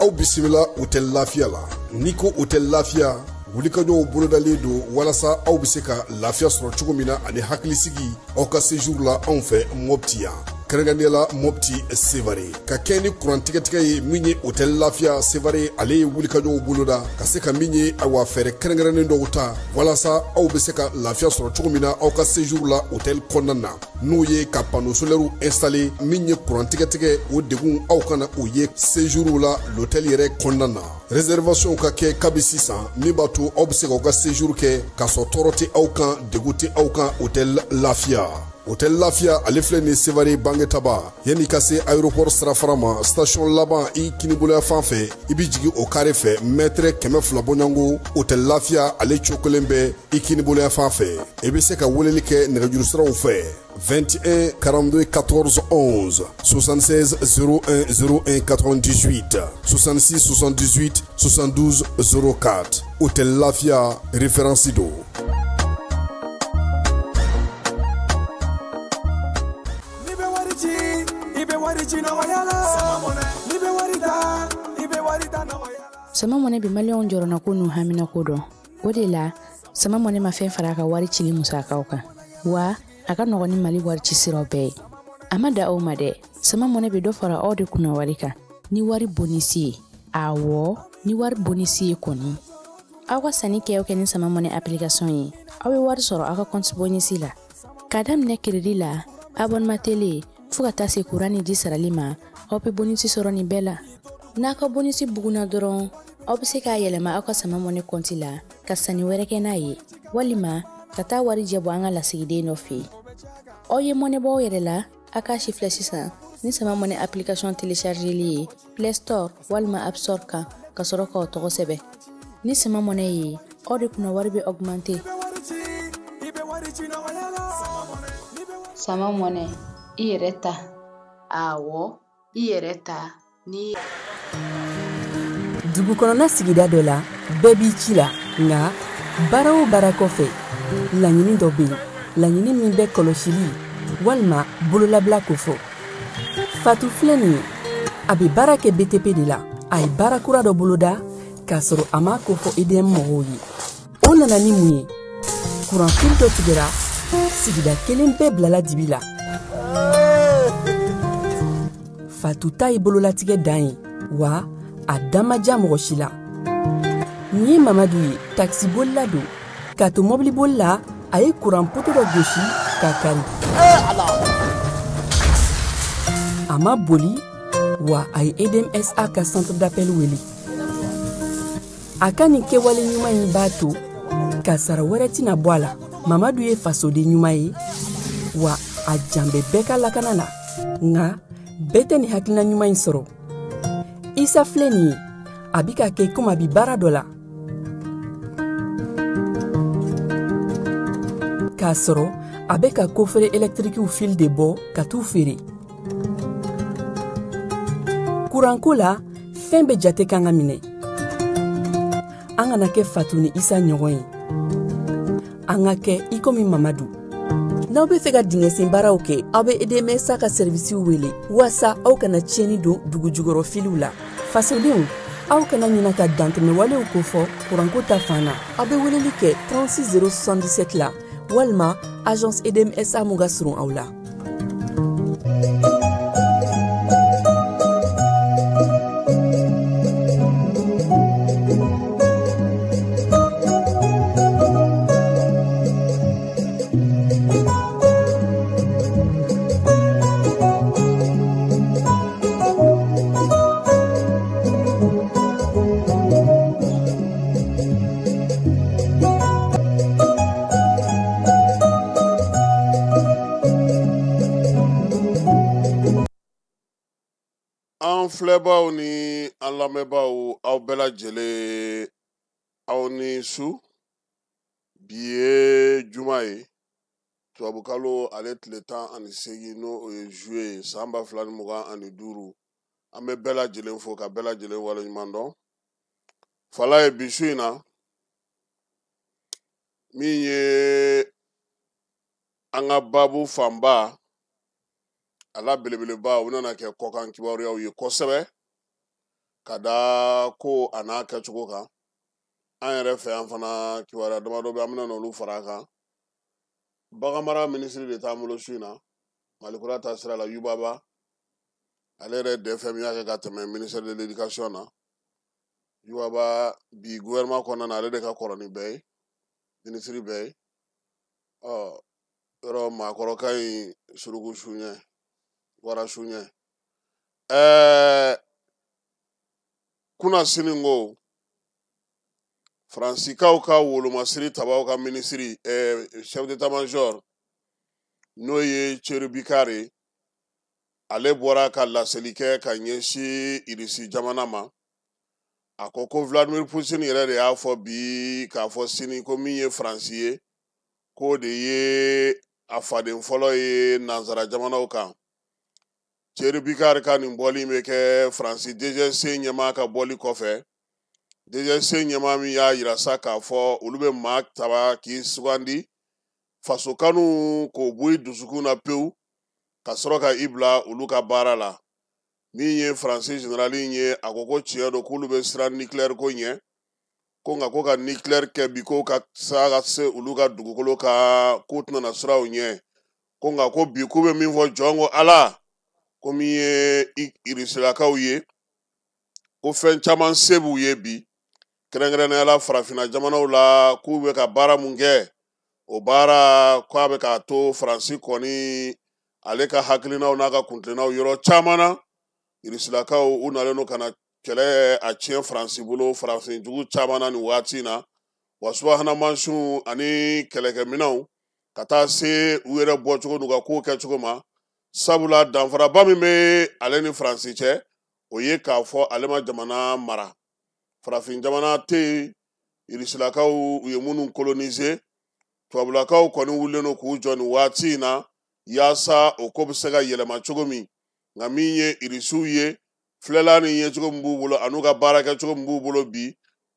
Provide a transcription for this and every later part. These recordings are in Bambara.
Aw bisimila Hôtel Lafiya la. N'i ko Hôtel Lafiya, wulikajɔw bolodalen don walasa aw bɛ se ka lafiya sɔrɔ cogo min na ani hakilisigi aw ka séjour la anw fɛ Mopti yan, kɛrɛnkɛrɛnnenya la Mopti Sevare. Ka kɛ ni kuran tigɛtigɛ ye min ye Hôtel Lafiya Sevare, ale ye wulikajɔw boloda ka se ka min ye awa fɛɛrɛ kɛrɛnkɛrɛnnen dɔw ta walasa aw bɛ se ka lafiya sɔrɔ cogo min na aw ka séjour la hôtel kɔnɔna na, n'o ye ka panneau solaire installé. Min ye kuran tigɛtigɛ, o degun aw kana o ye séjour la l'hôtel yɛrɛ kɔnɔna na. Réservation ka kɛ kabi sisan, min b'a to aw bɛ se k'aw ka séjour kɛ k'a sɔrɔ tɔɔrɔ tɛ aw kan, degun tɛ aw kan. Hôtel Lafiya, Hôtel Lafiya, ale filɛ nin Sevare Bangetaba, yanni ka se aéroport sirafara ma, station laban i kiniboloya fan fɛ, i bɛ jigin o carré fɛ, mètre 200 bɔɲɔgɔnko, Hôtel Lafiya ale cogo kelen bɛ i kiniboloya fan fɛ. I bɛ se ka weleli kɛ nɛgɛjuru siraw fɛ: 21 42 14 11, 76 01 01 98, 66 78 72 04. Hôtel Lafia, référence do. N'i bɛ wari ci, i bɛ wari ci nɔgɔya la. N'i bɛ wari ta, i bɛ wari ta nɔgɔya la. Sama Mɔnɛ bɛ maliyɛnw jɔrɔnako n'u haminako dɔn. O de la, Sama Mɔnɛ ma fɛn fara a ka wari cili musakaw kan, wa a ka nɔgɔn ni Mali wari ci siraw bɛɛ ye. A ma da aw ma dɛ, Sama Mɔnɛ bɛ dɔ fara aw de kunna wari kan ni wari bonus ye. Awɔ, ni wari bonus ye kɔni, aw ka sanni kɛ o kɛ ni Sama Mɔnɛ application ye, aw bɛ wari sɔrɔ aw ka compte bonus la. K'a daminɛ crédit la, abonnement télé, fo ka taa se kuran ni ji sarali ma, aw bɛ bonus sɔrɔ nin bɛɛ la. N'a ka bonus bugunna dɔrɔn, aw bɛ se k'a yɛlɛma aw ka Sama Mɔnɛ compte la ka sanni wɛrɛ kɛ n'a ye, walima ka taa wari jɛ bɔ an ka lasigiden dɔ fɛ yen. Aw ye mɔnɛ bɔ aw yɛrɛ la, a k'a si filɛ sisan ni Sama Mɔnɛ application téléchargeli ye Play Store walima App Store kan, ka sɔrɔ k'aw tɔgɔ sɛbɛn. Ni Sama Mɔnɛ ye, aw de kunna wari bɛ augmenter. I bɛ wari ci, i bɛ wari ci nɔgɔya la. Sama Mɔnɛ, i yɛrɛ ta. Awɔ, i yɛrɛ ta ni. Dugu kɔnɔna sigida dɔ la, bɛɛ b'i ci la, nka baara o baara kɔfɛ, laɲini dɔ bɛ yen, laɲini min bɛ kɔlɔsili walima bololabila kofɔ. Fatu filɛ nin ye, a bɛ baara kɛ BTP de la. A ye baara kura dɔ boloda k'a sɔrɔ a m'a kofɔ EDM mɔgɔw ye. O nana ni mun ye? Kuranfili dɔ tigɛra, sigida kelen bɛɛ bilala dibi la. Fatu ta ye bololatigɛ dan ye, wa a da ma diya mɔgɔ si la. Nin ye Mamadu ye, takisibolila don. K'a to mɔbiliboli la, a ye kuran poto dɔ gosi k'a kari. A ma boli, wa a ye EDMSA ka centre d'appel wele. A ka nin kɛwale ɲuman in b'a to kasara wɛrɛ tɛna bɔ a la. Mamadu ye fasoden ɲuman ye, wa a jan bɛ bɛɛ ka lakana la, nka bɛɛ tɛ nin hakilina ɲuman in sɔrɔ. Isa filɛ nin ye, a bi ka kɛ komi a bi baara dɔ la k'a sɔrɔ a bɛ ka coffret électriquew fil de bɔ ka t'u feere. Kuranko la, fɛn bɛɛ jate kan ka minɛ. An kana kɛ Fatu ni Isa ɲɔgɔn ye, an ka kɛ i komi Mamadu. N'aw bɛ fɛ ka dingɛsen baaraw kɛ, aw bɛ EDMSA ka sɛrivisiw wele waasa aw kana tiɲɛni don dugu jukɔrɔ filiw la. Fasodenw, aw kana ɲina ka dantɛmɛwalew kofɔ kuranko ta fan na. Aw bɛ weleli kɛ 36 077 la walima agence EDMSA mun ka surun aw la. An filɛbaw ni an lamɛnbaaw, aw bɛɛ lajɛlen, aw ni su. Bi ye juma ye, tubabukalo ale tile 18, n'o o ye juillet ye, san 2025. An bɛ bɛɛ lajɛlen fo ka bɛɛ lajɛlen waleɲuman dɔn. Fala ye bi su in na, min ye an ka baabu fanba a la belebeleba o nana kɛ kɔkan kibaruyaw ye kosɛbɛ ka da ko a n'a kɛcogo kan. An yɛrɛ fɛ yan fana kibaruya damadɔ bɛ, an bɛna n'olu fara a kan. Baganmara minisiri de t'an bolo su in na, Malikura ta sira la, Yubaba ale yɛrɛ DFM y'a kɛ ka tɛmɛ ministère de l'éducation na. Yubaba bi gouvernement kɔnɔna na, ale de ka kɔrɔ ni bɛɛ ye, minisiri bɛɛ ye. Ɔ yɔrɔ maakɔrɔ ka ɲi suruku su ɲɛ, wara su ɲɛ. Kunasini ko Faransikaw ka wolomasiri tabaw ka minisiri, chef d'état major, n'o ye Thierry Bikard ye, ale bɔra ka laseli kɛ ka ɲɛsin Irisi jamana ma. A ko ko Vladimir Poutine yɛrɛ de y'a fɔ bi k'a fɔ sini ko min ye Faransi ye, k'o de ye a faden fɔlɔ ye nansara jamanaw kan. Thierry Bikard ka nin bɔli bɛ kɛ Faransi DGSE ɲɛmaa ka bɔli kɔfɛ. DGSE ɲɛmaa min y'a yira sa k'a fɔ olu bɛ maa taba k'i sugandi faso kanu k'o bɔ i dusukun na pewu ka sɔrɔ ka i bila olu ka baara la. Min ye Faransi général in ye, a ko ko tiɲɛ don k'olu bɛ siran nucléaire ko ɲɛ, ko nka ko ka nucléaire kɛ bi ko ka sa ka se olu ka dugukolo kan k'u tɛna na siran o ɲɛ. Ko nka ko bi k'u bɛ min fɔ jɔn ko Ala, ko min ye Irisilakaw ye, ko fɛn caman se b'u ye bi, kɛrɛnkɛrɛnnenya la farafinna jamanaw la, k'u bɛ ka baara mun kɛ, o baara k'a bɛ k'a to Faransi kɔni ale ka hakilinaw n'a ka kuntilennaw yɔrɔ caman na. Irisilakaw u nalen don ka na kɛlɛ a tiɲɛ Faransi bolo farafin jugu caman na nin waati in na. Wa subahana mansinw ani kɛlɛkɛminɛnw ka taa se u yɛrɛ bɔcogo n'u ka kow kɛcogo ma. Sabula danfaraba min bɛ ale ni Faransi cɛ, o ye k'a fɔ ale ma jamana mara. Farafin jamana tɛ yen Irisilakaw u ye minnu coloniser, tubabulakaw kɔni wulilen don k'u jɔ nin waati in na yaasa o ko bɛ se ka yɛlɛma cogo min. Nka min ye Irisiw ye, filɛla ni yecogo min b'u bolo an'u ka baara kɛcogo min b'u bolo bi,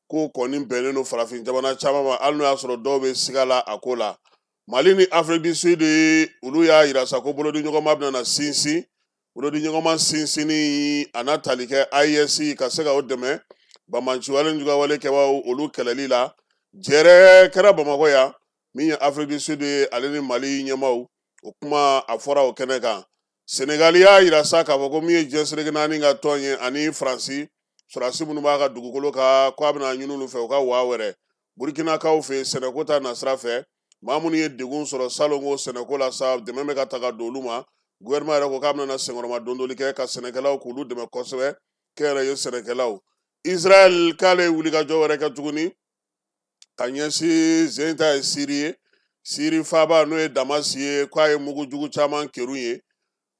k'o kɔni bɛnnen don farafin jamana caman ma, hali n'o y'a sɔrɔ dɔw bɛ siga la a ko la. Mali ni Afrique du Sud olu y'a yira sa ko bolodiɲɔgɔnma bɛna na sinsin, bolodiɲɔgɔnma sinsinni a n'a tali kɛ AES ka se ka o dɛmɛ banbaanciwale jugawale kɛbaaw olu kɛlɛli la. Jɛrɛ kɛra Bamakɔ yan, min ye Afrique du Sud ye ale ni Mali ɲɛmaaw, o kuma a fɔra o kɛnɛ kan. Senegali y'a yira sa k'a fɔ ko min ye diɲɛ seleke naani ka tɔn ye ani Faransi sɔrɔdasi minnu b'a ka dugukolo kan, k'a bɛna ɲini olu fɛ u ka waa wɛrɛ. Burukinakaw fɛ yen sɛnɛko ta nasira fɛ, maa minnu ye degun sɔrɔ salonko sɛnɛko la sa, dɛmɛ bɛ ka ta ka don olu ma. Gouvernement yɛrɛ ko k'a bɛna senkɔrɔma dondoli kɛ ka sɛnɛkɛlaw k'olu dɛmɛ kosɛbɛ, kɛnyɛrɛye sɛnɛkɛlaw. Israël k'ale ye wulikajɔ wɛrɛ kɛ tuguni ka ɲɛsin zen ta ye Siri ye. Siri faaba n'o ye Damasi ye, k'a ye mugujugu caman kerun ye.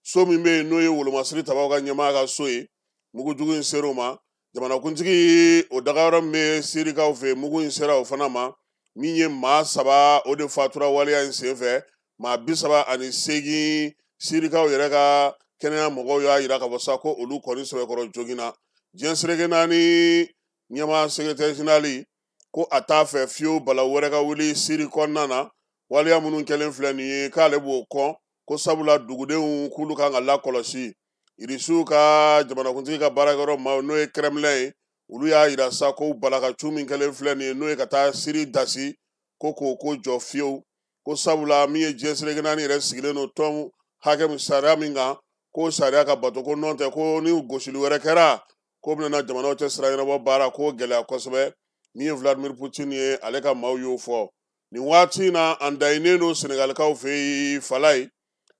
So min bɛ yen n'o ye wolomasiri tabaw ka ɲɛmaa ka so ye, mugujugu in ser'o ma. Jamanakuntigi o dagayɔrɔ min bɛ Sirikaw fɛ yen, mugu in sera o fana ma. Min ye maa 3 o de fatura waleya in senfɛ, maa 38 Sirikaw yɛrɛ ka kɛnɛya mɔgɔw y'a yira k'a fɔ sa ko olu kɔni sɛbɛkɔrɔ joginna. Diɲɛ seleke naani ɲɛmaa secrétaire général ko a t'a fɛ fiyewu balawu wɛrɛ ka wuli Siri kɔnɔna na. Waleya minnu kɛlen filɛ nin ye, k'ale b'o kɔn, ko sabula dugudenw k'olu kan ka lakɔlɔsi. Irisiw ka jamanakuntigi ka baarakɛyɔrɔ maaw n'o ye Kremlin ye, olu y'a yira sa ko balakacu min kɛlen filɛ nin ye, n'o ye ka taa Siri dasi, ko k'o ko jɔ fiyewu. Ko sabula min ye diɲɛ seleke naani yɛrɛ sigilen don tɔn hakɛ min sariya min kan, k'o sariya ka bato, ko nɔn tɛ ko ni gosili wɛrɛ kɛra k'o bɛna na jamanaw cɛ sira ɲɛnabɔ baara k'o gɛlɛya kosɛbɛ. Min ye Vladimir Poutine ye, ale ka maaw y'o fɔ. Nin waati in na, an dayinen don Senegalikaw fɛ yen Falaye,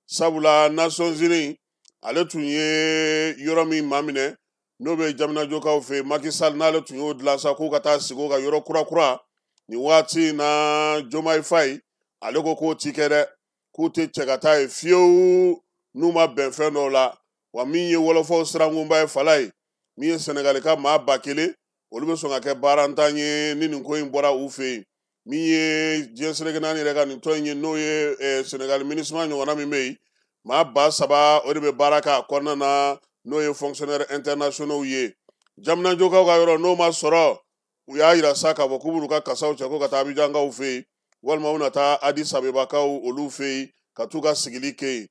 sabula Nations Unies ale tun ye yɔrɔ min maminɛ n'o bɛ Jaminajokaw fɛ yen, Macky Sall n'ale tun y'o dilan sa k'u ka taa sigi o ka yɔrɔ kura kura. Nin waati in na, Diomaye Faye ale ko k'o ti kɛ dɛ, k'u tɛ cɛ ka taa yen fiyewu n'u ma bɛn fɛn dɔw la. Wa min ye wɔlɔfɔw sirankunba ye Falaye, min ye Senegali ka maa 1000 olu bɛ sɔn ka kɛ baarantan ye ni nin ko in bɔra u fɛ yen. Min ye diɲɛ seleke naani yɛrɛ ka nin tɔn in ye, n'o ye Senegali MINUSMA ɲɔgɔnna min bɛ yen, maa 3000 o de bɛ baara k'a kɔnɔna na, n'o ye fonctionnaire internationaux ye. Jaminajokaw ka yɔrɔ n'o ma sɔrɔ, u y'a yira sa k'a fɔ k'u b'u ka kasaw cɛ ko ka taa Abijankaw fɛ yen, walima u na taa Addis Abebakaw olu fɛ yen. ka t'u ka sigili kɛ yen.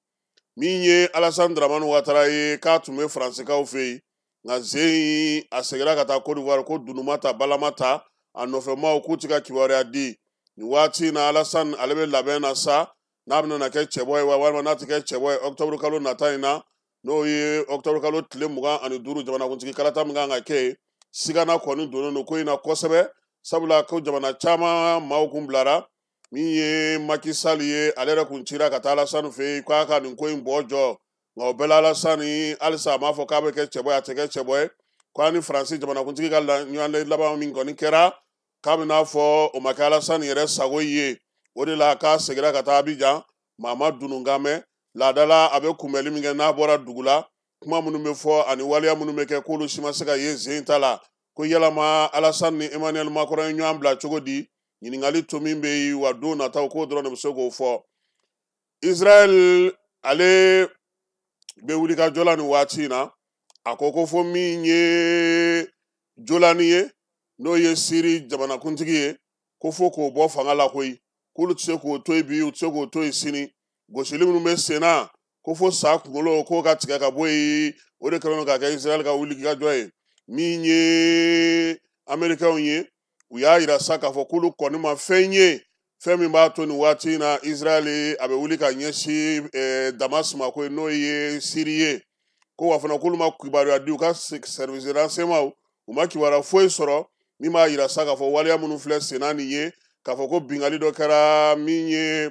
Min ye Alassane Dramane Ouattara ye, k'a tun bɛ Faransikaw fɛ yen, nka zen in a seginna ka taa Côte d'Ivoire, ko dunuma ta balama ta, a nɔfɛmaw k'u ti ka kibaruya di. Nin waati in na, Alassane ale bɛ labɛn na sa, n'a bɛna kɛ cɛbɔ ye wa walima n'a tɛ kɛ cɛbɔ ye octobre kalo nata in na, n'o ye octobre kalo tile 25 jamanakuntigi kalata min kan ka kɛ yen. Sigana kɔni donnen don ko in na kosɛbɛ, sabula ko jamana caman maaw kun bilara. Min ye Macky Sall ye, ale yɛrɛ kun cira ka taa Alassane fɛ yen k'a ka nin ko in bɔ jɔ, nka o bɛɛ la Alassane halisa a m'a fɔ k'a bɛ kɛ cɛbɔ ye, a tɛ kɛ cɛbɔ ye. K'a ni Faransi jamanakuntigi ka ɲɔgɔn laban min kɔni kɛra, k'a bɛna fɔ o ma kɛ Alassane yɛrɛ sago ye. O de la k'a seginna ka taa Abidjan, maa ma dununkan mɛn. Laadala a bɛ kunbɛnli min kɛ n'a bɔra dugu la, kuma minnu bɛ fɔ ani waleya minnu bɛ kɛ, k'olu si ma se ka ye zen ta la. Ko yalama Alassane ni Emmanuel Macron ye ɲɔgɔn bila cogo di? Ɲininkali to min bɛ yen, wa don nataw k'o dɔrɔn de bɛ se k'o fɔ. Israël ale bɛ wulikajɔ la nin waati in na, a ko ko fo min ye Jolani ye, n'o ye Siri jamanakuntigi ye, ko fo k'o bɔ fanga la koyi, k'olu tɛ se k'o to yen bi, u tɛ se k'o to yen sini. Gosili minnu bɛ sen na, ko fo sa kunkolo k'o ka tigɛ ka bɔ yen. O de kɛlen don ka kɛ Israël ka wulikajɔ ye. Min ye Américains ye, u y'a yira sa k'a fɔ k'olu kɔni ma fɛn ye, fɛn min b'a to nin waati in na Israël a bɛ wuli ka ɲɛsin Damas ma koyi, n'o ye Siri ye. Ko wa fana k'olu ma kibaruya di, u ka service de renseignement u ma kibaruya foyi sɔrɔ min b'a yira sa k'a fɔ waleya minnu filɛ sen na nin ye, k'a fɔ ko bingali dɔ kɛra min ye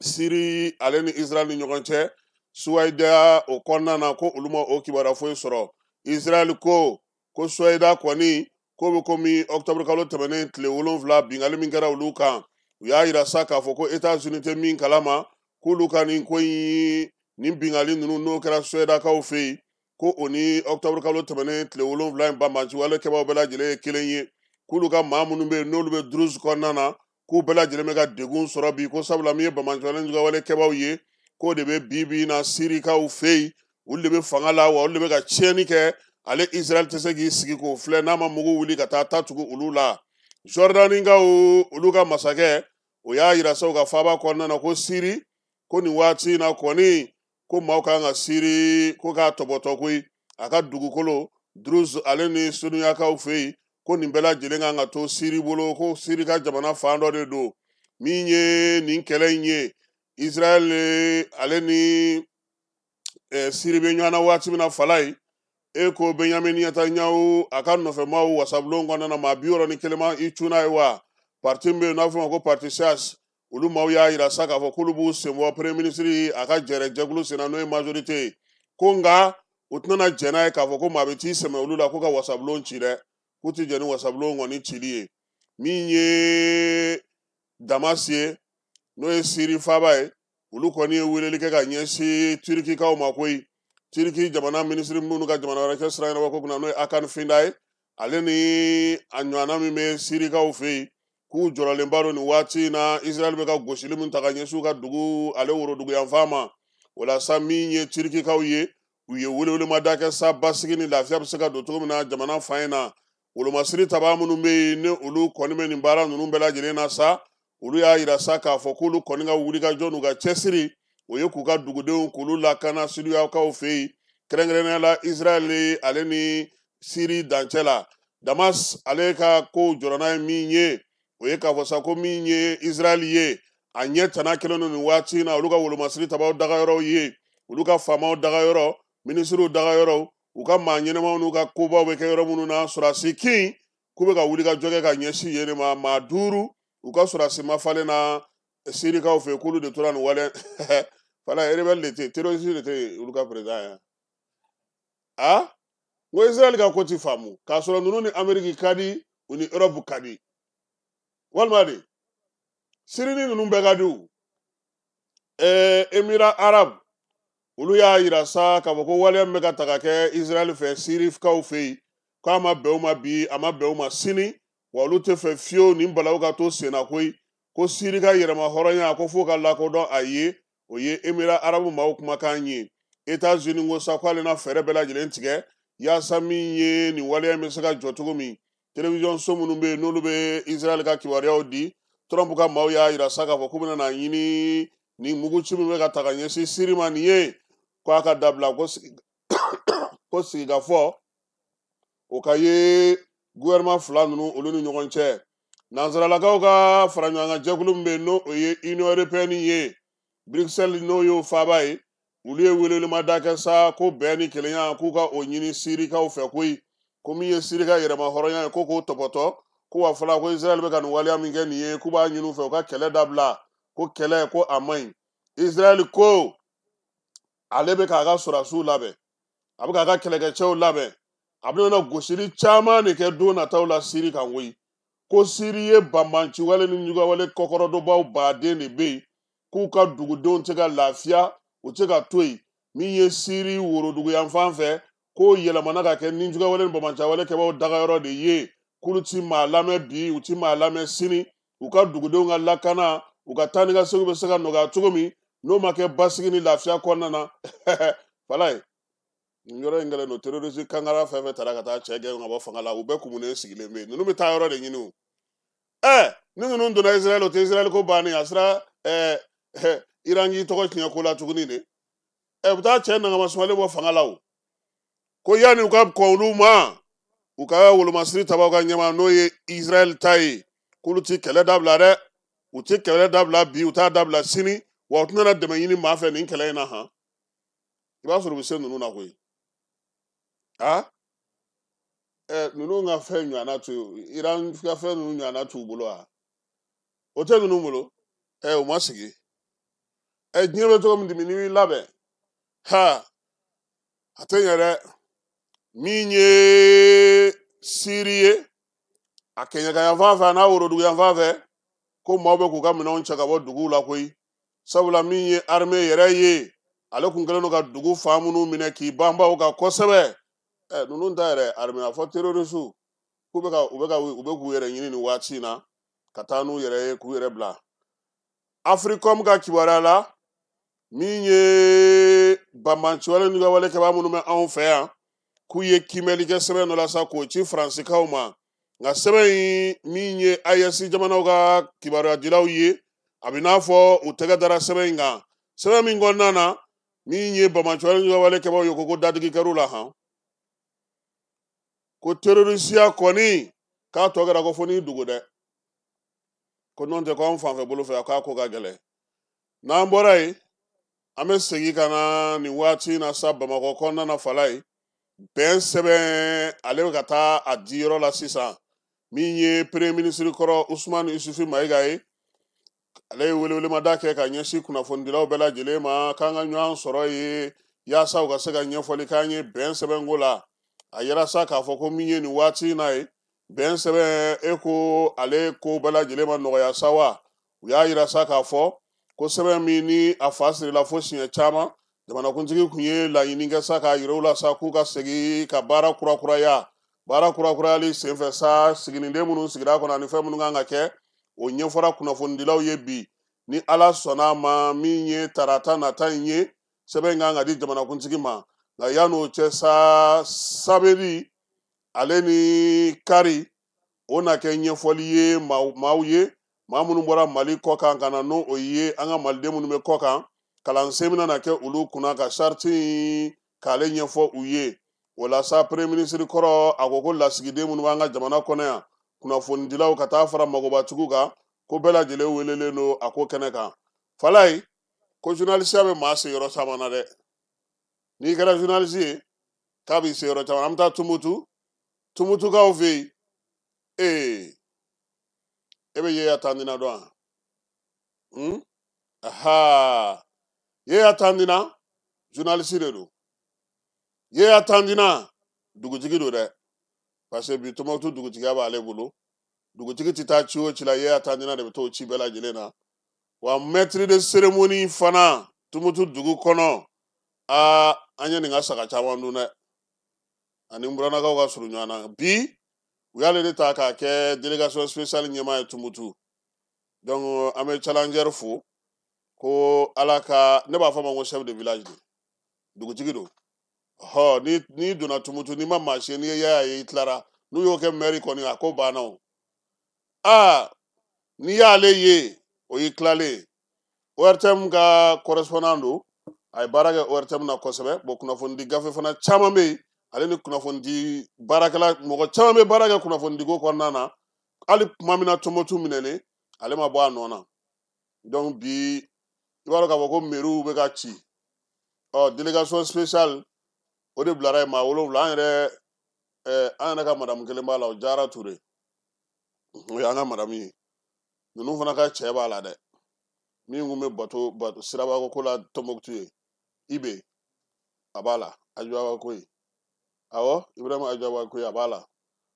Siri ale ni Israël ni ɲɔgɔn cɛ Suwayida o kɔnɔna na, ko olu ma o kibaruya foyi sɔrɔ. Israël ko ko Suwayida kɔni ko bɛ komi octobre kalo tɛmɛnen tile 7 bingali min kɛra olu kan, u y'a yira sa k'a fɔ ko États-Unis tɛ min kalama, k'olu ka nin ko in nin bingali ninnu n'o kɛra Suwayidakaw fɛ yen, ko o ni octobre kalo tɛmɛnen tile 7 in banbanci wale kɛbaaw bɛɛ lajɛlen ye kelen ye, k'olu ka maa minnu bɛ yen n'olu bɛ Druze kɔnɔna na, k'u bɛɛ lajɛlen bɛ ka degun sɔrɔ bi, ko sabula min ye banbanci wale juguya wale kɛbaaw ye, k'o de bɛ bi bi in na Sirikaw fɛ yen, olu de bɛ fanga la, wa olu de bɛ ka tiɲɛni kɛ. Ale Israël tɛ se k'i sigi k'o filɛ n'a ma mugu wuli ka taa ta tugu olu la. Jordanikaw olu ka masakɛ o y'a yira sa u ka faaba kɔnɔna na ko Siri, ko nin waati in na kɔni ko maaw kan ka Siri ko k'a tɔbɔtɔ koyi, a ka dugukolo Druze ale ni Suniyakaw fɛ yen, ko nin bɛɛ lajɛlen kan ka to Siri bolo, ko Siri ka jamana fan dɔ de don. Min ye nin kɛlɛ in ye, Israël ale ni Siri bɛ ɲɔgɔn na waati min na fala ye, e ko Benjamin Netanyahu a ka nɔfɛmaw wasabulon kɔnɔna na maa 61 ma i cunna ye wa. Parti min bɛ yen n'a fɔ ma ko parti Shas, olu maaw y'a yira sa k'a fɔ k'olu b'u sen bɔ premier ministre a ka jɛrɛ jɛkulu sen na, n'o ye majorité ye, ko nka u tɛna jɛn n'a ye k'a fɔ ko maa bɛ t'i sɛmɛ olu la ko ka wasabulon ci dɛ, k'u tɛ jɛn ni wasabulon kɔni cili ye. Min ye Damas ye, n'o ye Siri faaba ye, olu kɔni ye weleli kɛ ka ɲɛsin Turikikaw ma koyi. Turiki jamana minisiri minnu ka jamana wɛrɛ cɛ sira ɲɛnabɔ ko kunna, n'o ye Hakan Fidan ye, ale ni a ɲɔgɔnna min bɛ Sirikaw fɛ yen, k'u jɔrɔlenba don nin waati in na Israël bɛ ka gosili min ta ka ɲɛsin u ka dugu ale worodugu yanfan ma. O la sa min ye Turikikaw ye, u ye welewelemada kɛ sa basigi ni lafiya bɛ se ka don cogo min na jamana fan in na. Wolomasiri tabaa minnu bɛ yen ni olu kɔni bɛ nin baara ninnu bɛɛ lajɛlen na sa, olu y'a yira sa k'a fɔ k'olu kɔni ka wulikajɔ n'u ka cɛsiri o ye k'u ka dugudenw k'olu lakana Siriyakaw fɛ yen, kɛrɛnkɛrɛnnenya la Israël ale ni Siri dancɛ la. Damas ale ka kow jɔrɔna ye min ye, o ye k'a fɔ sa ko min ye Israël ye, a ɲɛ tana kɛlen don nin waati in na olu ka wolomasiri tabaw dagayɔrɔw ye, olu ka faamaw dagayɔrɔ, minisiriw dagayɔrɔw, u ka maa ɲɛnɛmaw n'u ka kobaw bɛ kɛ yɔrɔ minnu na. Sɔrɔdasi kin k'u bɛ ka wuli ka jɔ kɛ ka ɲɛsin yen de ma, maa 5 u ka sɔrɔdasi mafalen na Sirikaw fɛ, k'olu de tora nin wale fala rebelle de tɛ, terroriste de tɛ olu ka président ye. A n ko Israël ka ko ti faamu, k'a sɔrɔ ninnu ni Amérique ka di, u ni Europe ka di, walima de Siri ni ninnu bɛɛ ka di o. Émirats arabes olu y'a yira sa k'a fɔ ko waleya min bɛ ka ta ka kɛ Israël fɛ Sirikaw fɛ yen, k'a ma bɛn u ma bi, a ma bɛn u ma sini, wa olu tɛ fɛ fiyewu nin balawu ka to sen na koyi, ko Siri ka yɛrɛma hɔrɔnya ko f'o ka lakodɔn a ye. O ye Émirats arabes maaw kumakan ye. États-Unis ko sa k'ale na fɛɛrɛ bɛɛ lajɛlen tigɛ yaasa min ye nin waleya in bɛ se ka jɔ cogo min. Télévision so minnu bɛ yen n'olu bɛ Israël ka kibaruyaw di, Trump ka maaw y'a yira sa k'a fɔ k'u bɛna na ɲini Ni muguci min bɛ ka ta ka ɲɛsin Siri ma nin ye, ko a ka dabila, ko sigikafɔ o ka ye gouvernement fila ninnu olu ni ɲɔgɔn cɛ. Nansaralakaw ka fara ɲɔgɔn kan jɛkulu min bɛ yen, n'o o ye Union européenne ye, Bruxelles n'o y'o faaba ye, olu ye welewelemada kɛ sa ko bɛn ni kelenya k'u ka o ɲini Sirikaw fɛ koyi, ko min ye Siri ka yɛrɛma hɔrɔnya ye, ko k'o tɔpɔtɔ, ko wa fɔlɔ ko Israël bɛ ka nin waleya min kɛ nin ye, k'u b'a ɲini u fɛ u ka kɛlɛ dabila, ko kɛlɛ ko a man ɲi. Israël ko ale bɛ k'a ka sɔrɔdasiw labɛn, a bɛ k'a ka kɛlɛkɛcɛw labɛn, a bɛna gosili caman de kɛ don nataw la Siri kan koyi, ko Siri ye banbanciwale ni ɲugawale kɔkɔrɔdonbaw baden de bɛ yen, k'u ka dugudenw tɛ ka lafiya, u tɛ ka to yen. Min ye Siri woroduguyanfan fɛ, k'o yɛlɛmana ka kɛ nijugawale ni banbanciwale kɛbaaw dagayɔrɔ de ye, k'olu ti maa lamɛn bi, u ti maa lamɛn sini, u ka dugudenw ka lakana, u ka taa ni ka segin bɛ se ka nɔgɔya cogo min, n'o ma kɛ basigi ni lafiya kɔnɔna na. Falaye, nin yɔrɔ in kɛlen don terroriste kankara fɛn fɛn taara ka taa cɛ gɛn ka bɔ fanga la, u bɛɛ kumunen sigilen bɛ yen. Ninnu bɛ taa yɔrɔ de ɲini o. Ni ninnu donna Israël, o tɛ Israël ko bannen, a sera Iran k'i tɔgɔ tiɲɛ ko la tuguni de. U bɛ taa cɛ nangamasumalen bɔ fanga la o. Ko yanni u ka kɔn olu ma, u ka wolomasiri tabaw ka ɲɛmaa n'o ye Israël ta ye, k'olu ti kɛlɛ dabila dɛ, u ti kɛlɛ dabila bi, u t'a dabila sini, wa u tɛna dɛmɛ ɲini maa fɛ nin kɛlɛ in na han. I b'a sɔrɔ u bɛ se ninnu na koyi. Ninnu ka fɛn ɲɔgɔnna t'u, Iran ka fɛn ninnu ɲɔgɔnna t'u bolo wa? O tɛ ninnu bolo. U ma sigi. Diɲɛ bɛ cogo min dimi, n'i y'i labɛn, ha, a tɛ ɲɛ dɛ. Min ye Siri ye, a kɛɲɛka yanfan fɛ a n'a worodugu yanfan fɛ, ko maaw bɛ k'u ka minɛnw cɛ ka bɔ duguw la koyi. Sabula min ye armée yɛrɛ ye, ale kun kɛlen don ka dugu fan minnu minɛ k'i banba o kan kosɛbɛ. Ninnu ta yɛrɛ armée, a fɔ terroriste k'u bɛ ka u bɛ ka u bɛ k'u yɛrɛ ɲini nin waati in na ka taa n'u yɛrɛ ye k'u yɛrɛ bila. Africom ka kibaruya la, min ye banbanciwale ni wale kɛbaa minnu bɛ anw fɛ yan, k'u ye kiimɛli kɛ sɛbɛn dɔ la sa k'o ci Faransikaw ma. Nka sɛbɛn in min ye AES jamanaw ka kibaruyadilaw ye, a bɛ n'a fɔ u tɛgɛ dara sɛbɛn in kan. Sɛbɛn min kɔnɔna na, min ye banbanciwale ni wale kɛbaaw ye, ko dadigi kɛr'u la han, ko terrorisiya kɔni k'a tɔ kɛra ko fo n'i dogo dɛ, ko n'o tɛ ko anw fanfɛ bolo fɛ k'a ko ka gɛlɛn. N'an bɔra yen, an bɛ segin ka na nin waati in na sa Bamakɔ kɔnɔna na. Falaye, bɛn sɛbɛn ale bɛ ka taa a di yɔrɔ la sisan. Min ye premier ministre kɔrɔ Usumani Isufi Mayiga ye, ale ye welewelemada kɛ ka ɲɛsin kunnafonidilaw bɛɛ lajɛlen ma k'an ka ɲɔgɔn sɔrɔ ye yaasa u ka se ka ɲɛfɔli k'an ye bɛn sɛbɛnko la. A yira sa k'a fɔ ko min ye nin waati in na ye, bɛn sɛbɛn e ko ale ko bɛɛ lajɛlen ma nɔgɔya sa wa. U y'a yira sa k'a fɔ ko sɛbɛn min ni a fa sirila fo siɲɛ caman, jamanakuntigi kun ye laɲini kɛ sa k'a yira u la sa k'u ka segin ka baara kurakuraya. Baara kurakurayali senfɛ sa, siginiden minnu sigira kɔnɔ ani fɛn minnu kan ka kɛ, o ɲɛfɔra kunnafonidilaw ye bi. Ni Ala sɔnna a ma, min ye tarata nata in ye, sɛbɛn in kan ka di jamanakuntigi ma. Nka yan'o cɛ sa, samedi ale ni kari, o na kɛ ɲɛfɔli ye maaw ye, maa minnu bɔra Mali kɔ kan ka na, n'o o ye an ka maliden minnu bɛ kɔ kan, kalansen bɛna na kɛ olu kunna ka sariti in k'ale ɲɛfɔ u ye. O la sa, premier ministre kɔrɔ a ko ko lasigiden minnu b'an ka jamana kɔnɔ yan, kunnafonidilaw ka taa fara magobatigiw kan, ko bɛɛ lajɛlen welelen don a ko kɛnɛ kan. Falaye, ko journaliste bɛ maa se yɔrɔ caman na dɛ. N'i kɛra journaliste ye, k'a b'i se yɔrɔ caman. An bɛ taa Tumutu, Tumutukaw fɛ yen. E bɛ Yeya Tandina dɔn wa? Aha, Yeya Tandina journaliste de don. Yeya Tandina dugutigi don dɛ, parce que bi Tumutu dugutigiya b'ale bolo. Dugutigi tɛ taa ci o ci la, Yeya Tandina de bɛ t'o ci bɛɛ lajɛlen na. Wa maître de cérémonie fana Tumutu dugu kɔnɔ, aa, an ye nin ka saga caman dun dɛ, ani Buranakaw ka surun ɲɔgɔn na. Bi u y'ale de ta k'a kɛ délégation spéciale ɲɛmaa ye Tumutu. Donc an bɛ challenger fo ko Ala ka, ne b'a fɔ a ma ko chef de village de, dugutigi don. Hɔ, ni n'i donna Tumutu, n'i ma maa si ye, n'i ye Yaya ye, i tilara. N'u y'o kɛ maire kɔni, a ko banna o. Aa, n'i y'ale ye, o y'i tilalen. ORTM ka correspondant don, a ye baara kɛ ORTM na kosɛbɛ. Bon, kunnafonidi gafe fana caman bɛ yen, ale ni kunnafonidi baarakɛla mɔgɔ caman bɛ baara kɛ kunnafonidiko kɔnɔna na. Hali tuma min na Tɔnbukutu minɛnen, ale ma bɔ a nɔ na. Donc bi i b'a dɔn k'a fɔ ko mairie bɛ ka ci. Ɔ, délégation spéciale o de bilara yen, maa 7. An yɛrɛ an yɛrɛ ka madame kelen b'a la, o Jara Ture, o y'an ka madame ye. Ninnu fana ka cɛ b'a la dɛ, min kun bɛ bato sirabako ko la Tɔnbukutu ye, Ibe a b'a la, Ajuba ko ye, awɔ, Ibrahima Ajuba ko ye, a b'a la.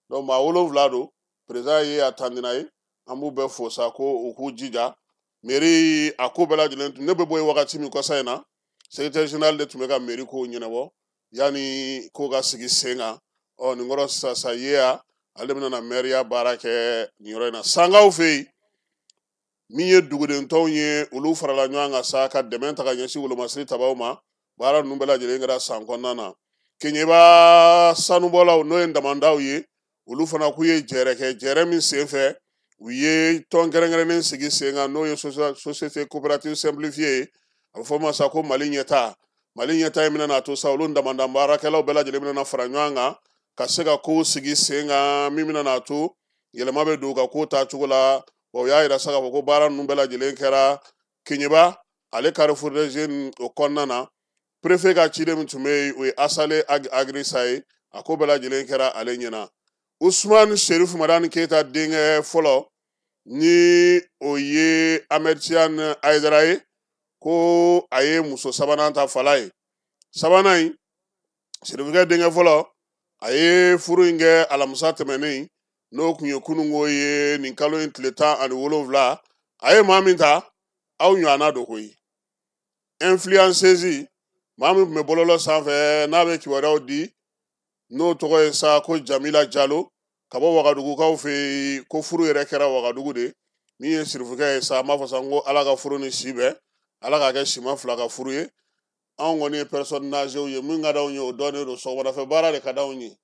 Donc maa 7 don, président ye a tandina ye. An b'u bɛɛ fo sa ko u k'u jija mairie a ko bɛɛ lajɛlen. Ne bɛ bɔ yen wagati min kɔsa in na, secrétaire général de tun bɛ ka mairie kow ɲɛnabɔ yanni ko ka sigi sen kan. Ɔ, nin kɔrɔ sisan sa yeya, ale bɛna na maire baara kɛ nin yɔrɔ in na. Sankaw fɛ yen, min ye dugudentɔnw ye, olu farala ɲɔgɔn kan sa ka dɛmɛ ta ka ɲɛsin wolomasiri tabaw ma. Baara ninnu bɛɛ lajɛlen kɛra san kɔnɔna na. Keɲeba sanubɔlaw, n'o ye damandaw ye, olu fana k'u ye jɛrɛ kɛ. Jɛrɛ min senfɛ, u ye tɔn kɛrɛnkɛrɛnnen sigi sen kan, n'o ye société coopérative simplifiée ye, a bɛ fɔ o ma sa ko Mali ɲɛta. Mali ɲɛta in bɛna n'a to sa, olu damanda baarakɛlaw bɛɛ lajɛlen bɛna fara ɲɔgɔn kan ka se ka kow sigi sen kan min bɛna n'a to yɛlɛma bɛ don u ka kow taacogo la. Wa u y'a yira sa k'a fɔ ko baara ninnu bɛɛ lajɛlen kɛra Keɲeba ale Carrefour des Jeunes o kɔnɔna na. Préfet ka ciden min tun bɛ yen, o ye Asale Agrisa ye, a ko bɛɛ lajɛlen kɛra ale ɲɛna. Usumani Serif Madani Keyita denkɛ fɔlɔ, ni o ye Ahmed Tidiane Ayidara ye, ko a ye muso sabanan ta fala ye. Sabanan in, Serifukɛ denkɛ fɔlɔ, a ye furu in kɛ alamisa tɛmɛnen, n'o tun ye kununko ye, nin kalo in tile 17. A ye maa min ta, aw ɲɔgɔnna don koyi, influenceuse, maa min tun bɛ bɔlɔlɔ sanfɛ n'a bɛ kibaruyaw di, n'o tɔgɔ ye sa ko Jamila Jalo, ka bɔ Wagadugukaw fɛ yen, ko furu yɛrɛ kɛra Wagadugu de. Min ye Sirifukɛ ye sa, an b'a fɔ sa n ko Ala ka furu ni si bɛn, Ala k'a kɛ sima fila ka furu ye. Anw kɔni ye personne âgée ye, min ka d'anw ye o dɔnnen don, sɔgɔmadafɛ baara de ka d'anw ye.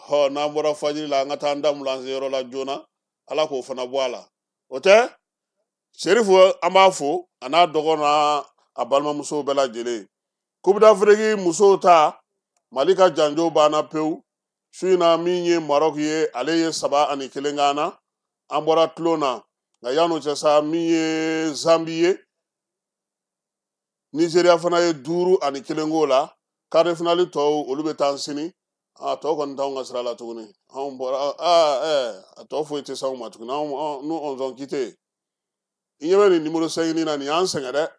Hɔ, n'an bɔra fajiri la, an ka taa an da mulanse yɔrɔ la joona, Ala k'o fana bɔ a la. O tɛ Serifu, an b'a fo a n'a dɔgɔ n'a a balimamusow bɛɛ lajɛlen. Coupe d'Afrique musow ta, Mali ka janjo banna pewu su in na. Min ye Maroc ye, ale ye 3-1 k'an na, an bɔra tulon na. Nka yan'o cɛ sa, min ye Zambi ye, Nigeria fana ye 5-1 k'o la. Quart de finale tɔw, olu bɛ taa sini. A tɔ kɔni t'anw ka sira la tuguni, anw bɔra a tɔ foyi tɛ s'anw ma tuguni. Anw, nous on ont quitté. I ɲɛ bɛ nin numéro 5 na, nin y'an sɛgɛn dɛ.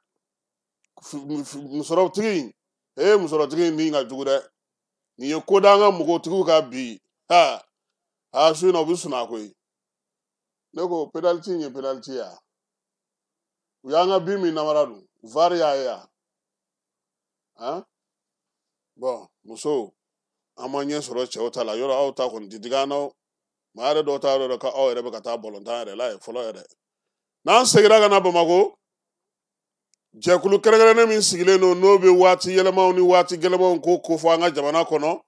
Musɔrɔtigi in, ee, musɔrɔtigi in min ka jugu dɛ, nin ye ko d'an ka npogotigiw ka bi. Ha ha, su in na u bɛ sunɔgɔ koyi. Ne ko penalty in ye penalty ye wa? U y'an ka bin min namara dun, VAR y'a ye wa? Han, bon, musow, an ma ɲɛ sɔrɔ cɛw ta la yɔrɔ, aw ta kɔni ti digi an na o. Maa yɛrɛ dɔw t'a dɔn k'aw yɛrɛ bɛ ka taa balontan yɛrɛ la yen fɔlɔ yɛrɛ. N'an seginna ka na Bamakɔ, jɛkulu kɛrɛnkɛrɛnnen min sigilen don, n'o bɛ waati yɛlɛmaw ni waati gɛlɛmanw ko kofɔ an ka jamana kɔnɔ,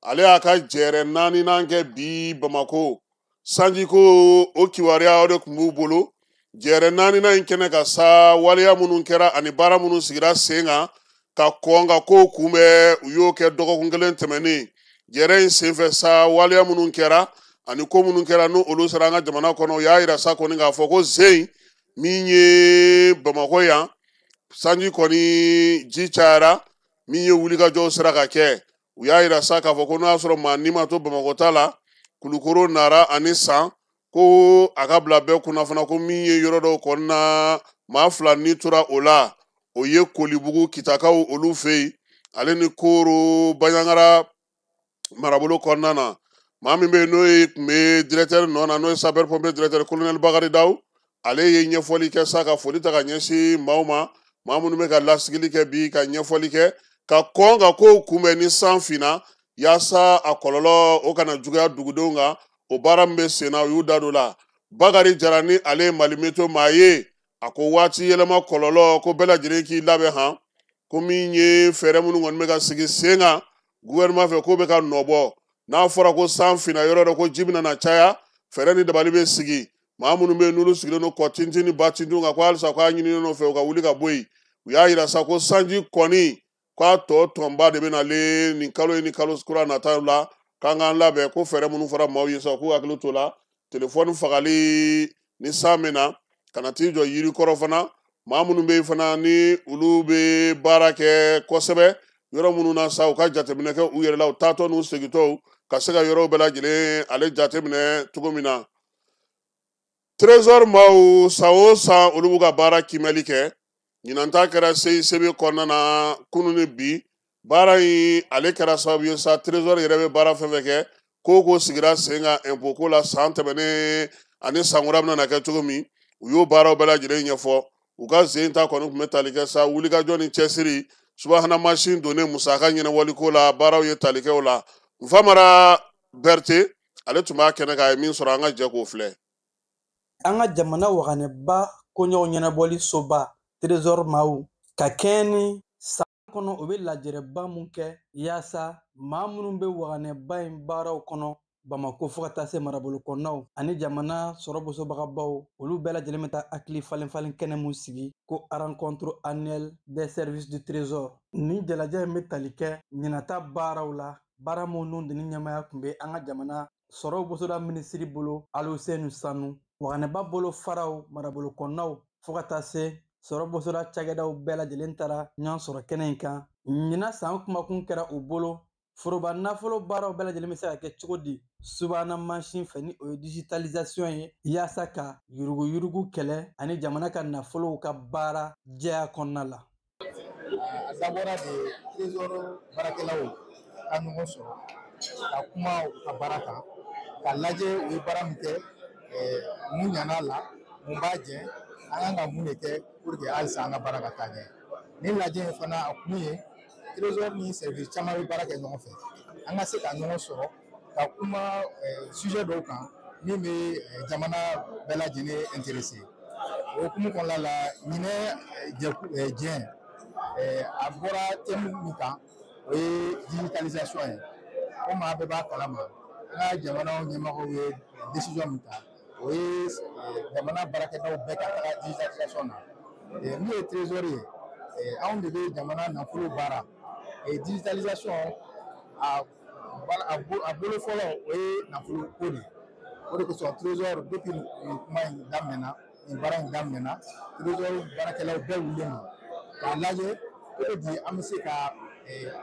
ale y'a ka jɛrɛ 4nan kɛ bi Bamakɔ. Sanjiko o kibaruya o de tun b'u bolo. Jɛrɛ 4nan in kɛnɛ ka sa, waleya minnu kɛra ani baara minnu sigira sen kan ka kɔn ka kow kunbɛn, u y'o kɛ dɔgɔkun kelen tɛmɛnen. Jɛrɛ in senfɛ sa, waleya minnu kɛra ani ko minnu kɛra, n'o olu sera an ka jamana kɔnɔ, u y'a yira sa kɔni k'a fɔ ko zen min ye Bamakɔ yan, sanji kɔni ji cayara, min ye wulikajɔw sera ka kɛ. U y'a yira sa k'a fɔ ko n'o y'a sɔrɔ maa ni ma to Bamakɔ ta la, Kulukoro, Nara ani San, ko a ka bila bɛɛ kunna fana ko min ye yɔrɔ dɔw kɔnɔna, maa 2 ni tora o la, o ye Kolibugu Kitakaw olu fɛ yen, ale ni Koro Baɲangara marabolo kɔnɔna na. Maa min bɛ yen, n'o ye tun bɛ directeur nɔ na, n'o ye sapeur pompier directeur colonel Bakari Daw, ale ye ɲɛfɔli kɛ sa ka foli ta ka ɲɛsin maaw ma, maa minnu bɛ ka lasigili kɛ bi ka ɲɛfɔli kɛ ka kɔn ka kow kunbɛn ni san finna, yaasa a kɔlɔlɔ o kana juguya dugudenw kan. O baara min bɛ sen na, u y'u da don la. Bakari Jara, ni ale ye Mali Météo maa ye, a ko waati yɛlɛma kɔlɔlɔ, ko bɛɛ lajɛlen k'i labɛn han, ko min ye fɛɛrɛ minnu kɔni bɛ ka sigi sen kan gouvernement fɛ, k'o bɛ ka nɔ bɔ. N'a fɔra ko san finna yɔrɔ dɔ, ko ji bɛna na caya, fɛɛrɛ ni dabali bɛ sigi. Maa minnu bɛ yen n'olu sigilen don kɔ tintin ni ba tintin kan, ko halisa k'a ɲininen don fɛ u ka wuli ka bɔ yen. U y'a yira sa ko sanji kɔni k'a tɔ tɔnba de bɛ nalen nin kalo in ni kalo kura nataw la, k'an k'an labɛn ko fɛɛrɛ minnu fɔra maaw ye sa k'u hakili t'o la. Telefɔni fagali ni san bɛ na, kana t'i jɔ yiri kɔrɔ fana. Maa minnu bɛ yen fana ni olu bɛ baara kɛ kosɛbɛ yɔrɔ minnu na sa, u ka jateminɛ kɛ u yɛrɛ la, u taatɔ n'u segintɔw ka se ka yɔrɔw bɛɛ lajɛlen ale jateminɛ cogo min na. Trésor maaw san o san olu b'u ka baara kiimɛli kɛ. Ɲinan ta kɛra CICB kɔnɔna na kunun ni bi. Baara in ale kɛra sababu ye sa, Trésor yɛrɛ bɛ baara fɛn fɛn kɛ, ko ko sigira sen kan impôt ko la san tɛmɛnen ani san kura bɛna na kɛ cogo min, u y'o baaraw bɛɛ lajɛlen ɲɛfɔ. U ka sen ta kɔni tun bɛ tali kɛ sa wulikajɔ ni cɛsiri, subahana mansin donnen musaka ɲɛnabɔli ko la, baaraw ye tali kɛ o la. Nfamara Berete ale tun b'a kɛnɛ kan, a ye min sɔrɔ an ka jɛ k'o filɛ. An ka jamana waganɛba koɲɛw ɲɛnabɔli soba Trésor maaw ka kɛɲɛ ni san kɔnɔ, u bɛ lajɛrɛba mun kɛ yaasa maa minnu bɛ waganɛba in baaraw kɔnɔ Bamako fo ka taa se marabolo kɔnɔnaw ani jamana sɔrɔ bosobagabaw, olu bɛɛ lajɛlen bɛ taa hakili falen falen kɛnɛ mun sigi ko rencontre annuelle des services du Trésor. Nin jalajɛ in bɛ tali kɛ ɲinata baaraw la, baara minnu ni ɲɛmaaya tun bɛ an ka jamana sɔrɔ bosoda minisiri bolo Aluseni Sanu, waganɛba bolo faraw marabolo kɔnɔnaw fo ka taa se sɔrɔ bosoda cakɛdaw bɛɛ lajɛlen taara ɲɔgɔn sɔrɔ kɛnɛ in kan. Ɲinan san kumakun kɛra u bolo foroba nafolo baaraw bɛɛ lajɛlen bɛ se ka kɛ cogo di subahana mansin fɛ, ni o ye digitalisation ye, yaasa ka yuruguyurugu kɛlɛ ani jamana ka nafolow ka baara jɛya kɔnɔna la. A dabɔra de Trésor baarakɛlaw ka ɲɔgɔn sɔrɔ ka kuma u ka baara kan, ka lajɛ u ye baara min kɛ, mun ɲana la, mun b'a jɛ, an kan ka mun de kɛ pour que halisa an ka baara ka taa ɲɛ. Nin lajɛ in fana a kun ye Trésor ni service caman bɛ baara kɛ ɲɔgɔn fɛ, an ka se ka ɲɔgɔn sɔrɔ ka kuma sujet dɔw kan min bɛ jamana bɛɛ lajɛlen intéressé. O hukumu kɔnɔna la, ɲinɛ diɲɛ a bɔra thème min kan, o ye digitalisation ye. Komi a bɛɛ b'a kalama, an ka jamanaw ɲɛmɔgɔw ye décision min ta, o ye jamana baarakɛdaw bɛɛ ka taga digitalisation na. Min ye Trésor ye, anw de bɛ jamana nafolo baara. Digitalisation a bolo fɔlɔ o ye nafolo ko de ye. O de kosɔn Trésor depuis nin kuma in daminɛna, nin baara in daminɛna, Trésor baarakɛlaw bɛɛ wulilen don k'a lajɛ cogo di an bɛ se ka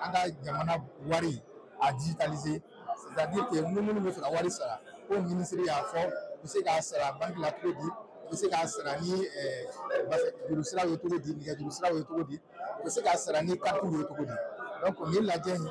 an ka jamana wari a digitaliser, c'est-à-dire que minnu bɛ fɛ ka wari sara, ko minisiri y'a fɔ, u bɛ se k'a sara banque la cogo di, u bɛ se k'a sara ni juru siraw ye cogo di, nɛgɛjuru siraw ye cogo di, u bɛ se k'a sara ni carte ye cogo di. Donc nin lajɛ in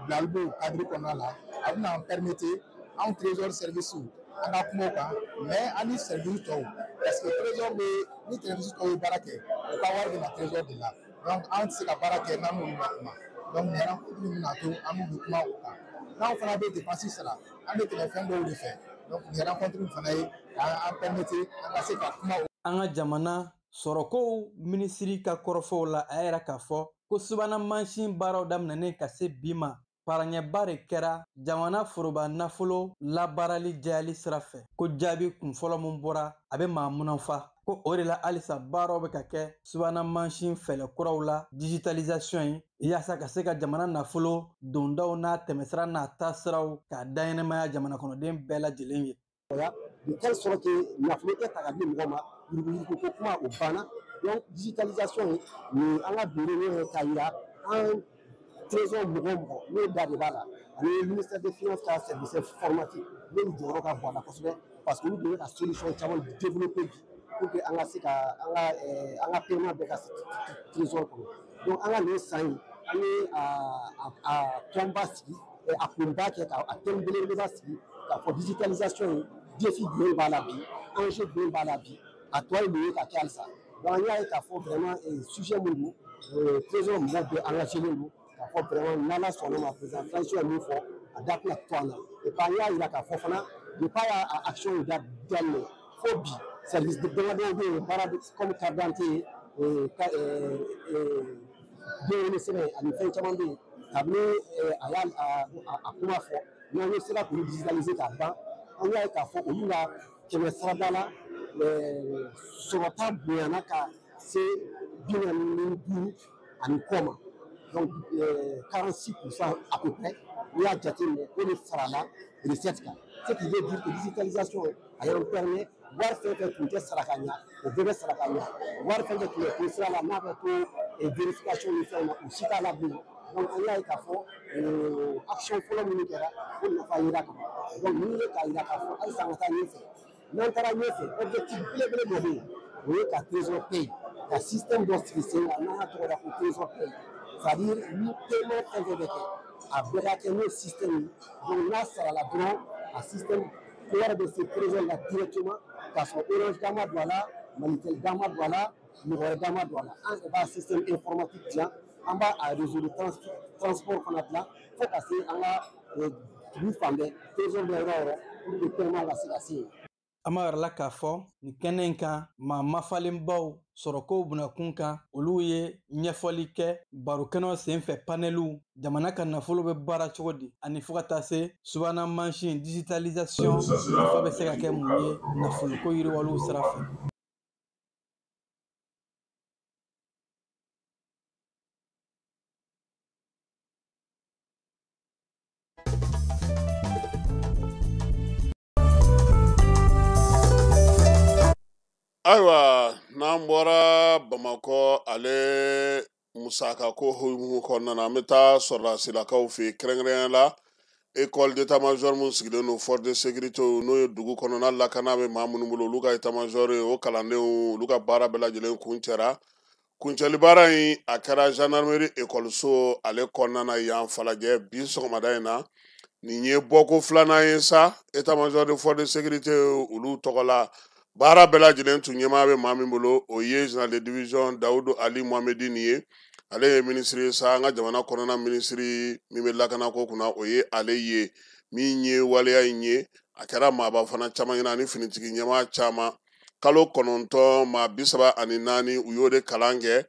bilali b'o cadre kɔnɔna la, a bɛna an permettre anw Trésor service an ka kuma o kan, mais an ni service tɔw, parce que Trésor bɛ ni service tɔw ye baara kɛ, u ka wari bɛ na Trésor de la. Donc an tɛ se ka baara kɛ n'an n'olu ma kuma. Donc nin rencontre in bɛna to an n'u bɛ kuma o kan. N'anw fana bɛ dépense sara, an bɛ tɛmɛ fɛn dɔw de fɛ. Donc nin rencontre in fana ye k'an permettre an ka se ka kuma o. An ka jamana sɔrɔkow minisiri ka kɔrɔfɔw la, a y'a yira k'a fɔ ko subahana mansin baaraw daminɛnen ka se bi ma, paraɲɛba de kɛra jamana foroba nafolo labaarali jɛyali sira fɛ, ko jaabi kunfɔlɔ mun bɔra a bɛ maa munanfa, ko o de la halisa baaraw bɛ ka kɛ subahana mansin fɛɛrɛ kuraw la, digitalisation ye, yaasa ka se ka jamana nafolo dondaw n'a tɛmɛsira n'a taasiraw k'a daɲɛnɛmaya jamana kɔnɔden bɛɛ lajɛlen ye. De telle sorte que nafolo tɛ ta ka di mɔgɔ ma, yuruguyurugu ko kuma o banna. Donc digitalisation nin an ka bureau ye k'a yira an Trésor mɔgɔ o mɔgɔ n'o da de b'a la, ani ministère des finances ka service informatique n'olu jɔyɔrɔ ka bon a la kosɛbɛ, parce que olu de bɛ ka solution caman développer bi pour que an ka se ka an ka paiement bɛɛ ka se Trésor kɔnɔ. Donc an ka nin san in an ye a tɔnba sigi, a kunba kɛ ka a thème belebeleba sigi k'a fɔ digitalisation ye défi jumɛn b'a la bi, enjeu jumɛn b'a la bi, a tɔ ye mun ye ka kɛ halisa. Donc an y'a ye k'a fɔ vraiment sujet mun don, Trésor mɔgɔw bɛɛ engagé len don k'a fɔ vraiment n'Ala sɔnna ma, président transition ye min fɔ a da tɛna to an na. Et puis an y'a yira k'a fɔ fana depuis a y'a action daminɛ fo bi, service damadɔ bɛ yen baara comme carte d'identité, denwolo sɛbɛn ani fɛn caman bɛ yen, kabini a y'a a kuma fɔ n'an ye sera k'olu digitaliser k'a ban, an y'a ye k'a fɔ olu la 100 sarada la sɔrɔta bonyana ka se 45 ani kɔ ma, donc 46% à peu près. N'i y'a jateminɛ, o de farala recette kan, ce qui veut dire que digitalisation a y'an permet wari fɛn fɛn tun tɛ sara ka ɲa, o bɛɛ bɛ sara ka ɲa. Wari fɛn fɛn tun bɛ to sira la n'a bɛ to vérification ni fɛnw na, o si t'a la bilen. Donc an y'a ye k'a fɔ action fɔlɔ minnu kɛra, o nafa yera ka ban. Donc n'i ye k'a yira k'a fɔ halisa an ka taa ɲɛfɛ, n'an taara ɲɛfɛ, objectif belebele dɔ bɛ yen, o ye ka Trésor Pay, ka système dɔ sigi sen kan n'an y'a tɔgɔ da ko Trésor Pay, c'est à dire ni paiement fɛn fɛn bɛ kɛ, a bɛɛ ka kɛ n'o système ye. Donc n'a sarala dɔrɔn, a système wari bɛ se Trésor la directement, k'a sɔrɔ Orange da ma don a la, Malitel da ma don a la, mɔgɔ wɛrɛ da ma don a la. An yɛrɛ b'a système informatique dilan, an b'a a réseau de transport fana dilan fo ka se an ka dugu fan bɛɛ, Trésor bɛ yɔrɔ o yɔrɔ, pour que paiement ka se ka se yen. An b'a yɛrɛ la k'a fɔ nin kɛnɛ in kan, maa mafalenbaw sɔrɔkow bunakun kan, olu ye ɲɛfɔli kɛ barokɛnɛw senfɛ, panɛliw, jamana ka nafolo bɛ baara cogo di, ani fo ka taa se subahana mansin digitalisation nafa bɛ se ka kɛ mun ye nafoloko yiriwaliw sira fɛ. Ayiwa, n'an bɔra Bamakɔ ale musaka ko hukumu kɔnɔna na, an bɛ taa sɔrɔdasilakaw fɛ yen, kɛrɛnkɛrɛnnenya la école d'état major mun sigilen don force de sécurité, n'o ye dugu kɔnɔna lakana bɛ maa minnu bolo, olu ka état major ye. O kalandenw, olu ka baara bɛɛ lajɛlen kuncɛra. Kuncɛli baara in, a kɛra gendarmerie école so ale kɔnɔna na yan Falajɛ bi sɔgɔmada in na. Nin ye bɔko filanan ye sa état major de force de sécurité olu tɔgɔ la. Baara bɛɛ lajɛlen tun ɲɛmaa bɛ maa min bolo, o ye général de division Dawudu Ali Mohamedini ye. Ale ye minisiri ye sa, an ka jamana kɔnɔna minisiri min bɛ lakanako kunna, o ye ale ye. Min ye waleya in ye, a kɛra maaba fana caman ɲɛna ani finitigi ɲɛmaa caman. Kalo 9, maa 34, u y'o de kalan kɛ,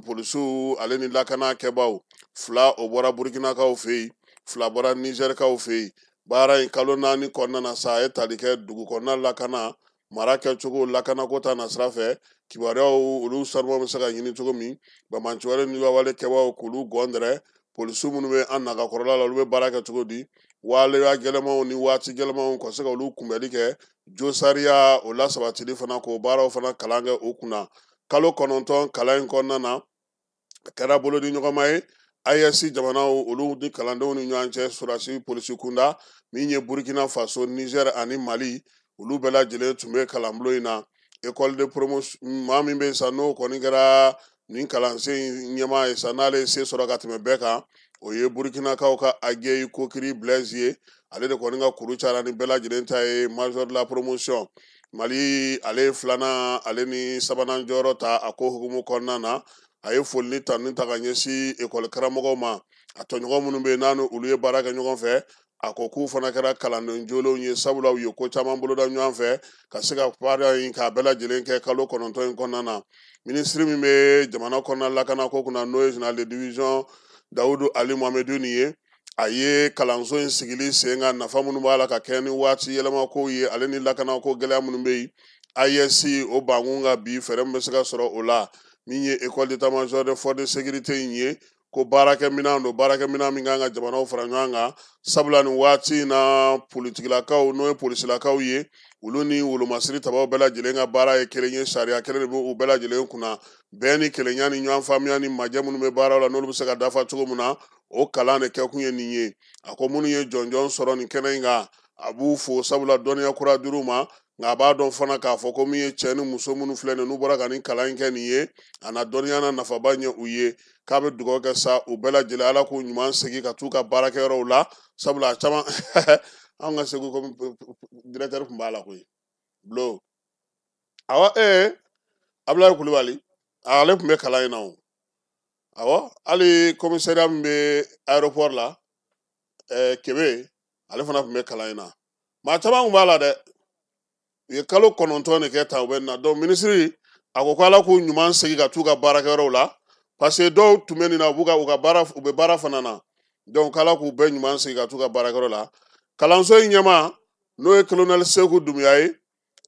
polisiw ale ni lakana kɛbaw. Fila o bɔra Burukinakaw fɛ yen, fila bɔra Nizɛrikaw fɛ yen. Baara in kalo 4 kɔnɔna na sa, a ye tali kɛ dugu kɔnɔna lakana, mara kɛcogo, lakanako ta nasira fɛ, kibaruyaw olu sanuman bɛ se ka ɲini cogo min, banbaanciwale ni wale kɛbaw k'olu gɔndɛrɛ, polisiw minnu bɛ an nagakɔrɔla la, olu bɛ baara kɛ cogo di, waleya gɛlɛmanw ni waati gɛlɛmanw ka se ka olu kunbɛli kɛ, josariya o lasabatili fana, k'o baaraw fana kalan kɛ o kunna. Kalo 9 kalan in kɔnɔna na, a kɛra bolodi ɲɔgɔnma ye AES jamanaw olu ni kalandenw ni ɲɔgɔn cɛ, sɔrɔdasi polisi kunda min ye Burkina Faso, Niger ani Mali, olu bɛɛ lajɛlen tun bɛ kalanbulon in na. École de promotion, maa min bɛ sa n'o kɔni kɛra nin kalansen in ɲɛmaa ye sa, n'ale ye se sɔrɔ ka tɛmɛ bɛɛ kan, o ye Burukinakaw ka Agueyi Kokiri Blaise ye. Ale de kɔni ka kuru cayara ni bɛɛ lajɛlen ta ye, major de la promotion. Mali, ale ye filanan ale ni sabanan jɔyɔrɔ ta. A ko hukumu kɔnɔna na, a ye foli ni tanu ta ka ɲɛsin ekɔli karamɔgɔw ma, a tɔɲɔgɔn minnu bɛ yen n'a ni olu ye baara kɛ ɲɔgɔn fɛ. A ko k'u fana kɛra kalanden jolenw ye, sabula u ye ko caman boloda ɲɔgɔn fɛ ka se ka baara in k'a bɛɛ lajɛlen kɛ kalo 9 in kɔnɔna na. Minisiri min bɛ jamana kɔnɔna lakanako kunna, n'o ye général de division Dawudu Ali Mohamedou ye, a ye kalanso in sigili sen kan, nafa minnu b'a la ka kɛ ni waati yɛlɛmakow ye, ale ni lakanako gɛlɛya minnu bɛ yen, AES o bankun ka bi fɛɛrɛ min bɛ se ka sɔrɔ o la. Min ye école d'état major de force de sécurité in ye, ko baarakɛminɛn don, baarakɛminɛn min kan ka jamanaw fara ɲɔgɔn kan, sabula nin waati in na, politikilakaw, n'o ye polisilakaw ye, olu ni wolomasiri tabaw bɛɛ lajɛlen ka baara ye kelen ye, sariya kelen de bɛ u bɛɛ lajɛlen kunna. Bɛn ni kelenya ni ɲɔgɔn faamuya ni majɛ minnu bɛ baaraw la, n'olu bɛ se ka dafa cogo min na, o kalan de kɛkun ye nin ye. A ko minnu ye jɔnjɔn sɔrɔ nin kɛnɛ in kan, a b'u fo, sabula dɔnniya kura dir'u ma. Nka a b'a dɔn fana k'a fɔ ko min ye cɛ ni muso minnu filɛ nin, n'u bɔra ka nin kalan in kɛ nin ye, a na dɔnniya na nafaba ɲɛ u ye. K'a bɛ dugawu kɛ sa u bɛɛ lajɛlen, Ala k'u ɲuman segin ka t'u ka baarakɛyɔrɔw la, sabula a caman, anw ka Segu komi directeur tun b'a la koyi, Bulo. Awɔ, Abulayi Kulubali, ale tun bɛ kalan in na o. Awɔ, hali commissariat min bɛ aéroport la, Kebe, ale fana tun bɛ kalan in na. Maa caman tun b'a la dɛ. U ye kalo 9 de kɛ tan, u bɛ na. Donc minisiri a ko ko Ala k'u ɲuman segin ka t'u ka baarakɛyɔrɔw la, parce que dɔw tun bɛ nin na, u b'u ka u ka baara, u bɛ baara fana na. Donc Ala k'u bɛɛ ɲuman segin ka t'u ka baarakɛyɔrɔ la. Kalanso in ɲɛmaa, n'o ye colonel Seku Dumuya ye.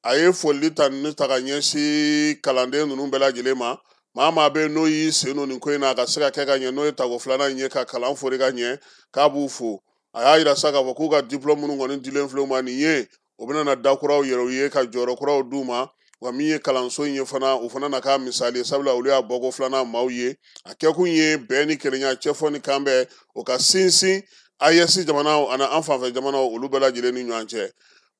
A ye foli ta ni ta ka ɲɛsin kalanden ninnu bɛɛ lajɛlen ma. Maa maa bɛ n'o y'i sen don nin ko in na a ka se ka kɛ ka ɲɛ, n'o ye tako filanan in ye ka kalan fori ka ɲɛ, k'a b'u fo. A y'a yira sa k'a fɔ k'u ka diplôme minnu kɔni dilen filɛ u ma nin ye, o bɛna na dakuraw yɛrɛ u ye ka jɔyɔrɔ kuraw d'u ma. Wa min ye kalanso in ye fana, o fana na k'a misali ye, sabula olu y'a bɔko filanan maaw ye. A kɛkun ye bɛn ni kelenya, cɛfɔ ni kanbɛn, o ka sinsin AES jamanaw ani an fanfɛ jamanaw olu bɛɛ lajɛlen ni ɲɔgɔn cɛ.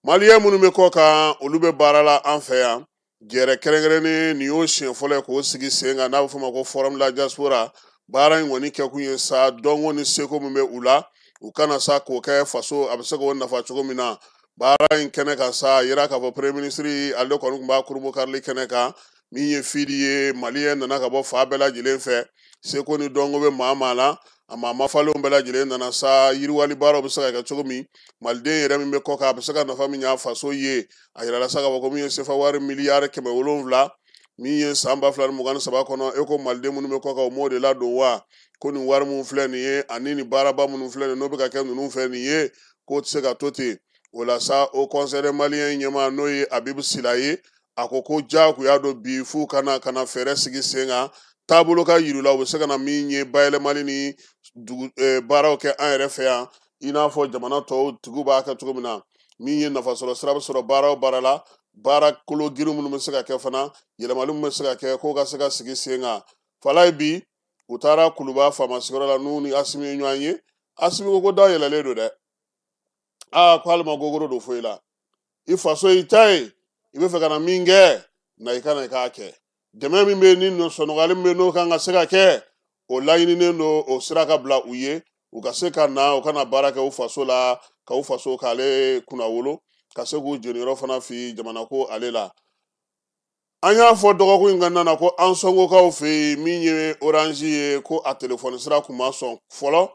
Maliyɛn minnu bɛ kɔ kan, olu bɛ baara la an fɛ yan. Jɛrɛ kɛrɛnkɛrɛnnen nin y'o siɲɛ fɔlɔ ye k'o sigi sen kan, n'a bɛ f'o ma ko forum la diaspora. Baara in kɔni kɛkun ye sa dɔnko ni seko min bɛ u la, u kana sa k'o kɛ faso a bɛ se k'o nafa cogo min na. Baara in kɛnɛ kan sa, a yira k'a fɔ premier ministre ale kɔni tun b'a kurunbonkarili kɛnɛ kan. Min ye fili ye, maliyɛn nana ka bɔ fan bɛɛ lajɛlen fɛ, seko ni dɔnko bɛ maa maa la, a maa mafalenw bɛɛ lajɛlen nana sa. Yiriwali baaraw bɛ se ka kɛ cogo min, maliden yɛrɛ min bɛ kɔ kan a bɛ se ka nafa min ɲa faso ye. A yirala sa k'a fɔ ko min ye sefa wari miliyari 700 min ye san 2023 kɔnɔ, e ko maliden minnu bɛ kɔ kan o m'o de ladon wa? Ko nin wari min filɛ nin ye ani nin baaraba minnu filɛ nin n'o bɛ ka kɛ ninnu fɛ nin ye, k'o tɛ se ka to ten. O la sa, o conseil des maliens ɲɛmaa n'o ye Abibu Sila ye, a ko ko diyagoya don bi f'u kana ka na fɛɛrɛ sigi sen kan, taabolo ka yir'u la u bɛ se ka na min ye bayɛlɛmali ni dugu baaraw kɛ an yɛrɛ fɛ yan, i n'a fɔ jamana tɔw tigiw b'a kɛ cogo min na. Min ye nafasɔrɔ sira bɛ sɔrɔ baara o baara la, baara kolo girin minnu bɛ se ka kɛ fana, yɛlɛmali min bɛ se ka kɛ k'o ka se ka sigi sen kan. Falaye bi u taara Kuluba faama sigiyɔrɔ la, n'u ni Asimi ye ɲɔgɔn ye. Asimi ko ko da yɛlɛlen don dɛ, aa ko hali ma gogoro don foyi la, i faso y'i ta ye, i bɛ fɛ ka na min kɛ, na i ka na i k'a kɛ. Dɛmɛ min bɛ yen ni sɔnɔgɔyali min bɛ yen n'o kan ka se ka kɛ, o laɲininen don o sira ka bila u ye, u ka se ka na u ka na baara kɛ u faso la, ka u faso k'ale kunnawolo, ka se k'u jeniyɔrɔ fana fi jamana ko ale la. An y'a fɔ dɔgɔkun in kɔnɔna na ko an sɔngokaw fɛ yen, min ye orange ye, ko a telefɔni sira kun ma sɔn fɔlɔ,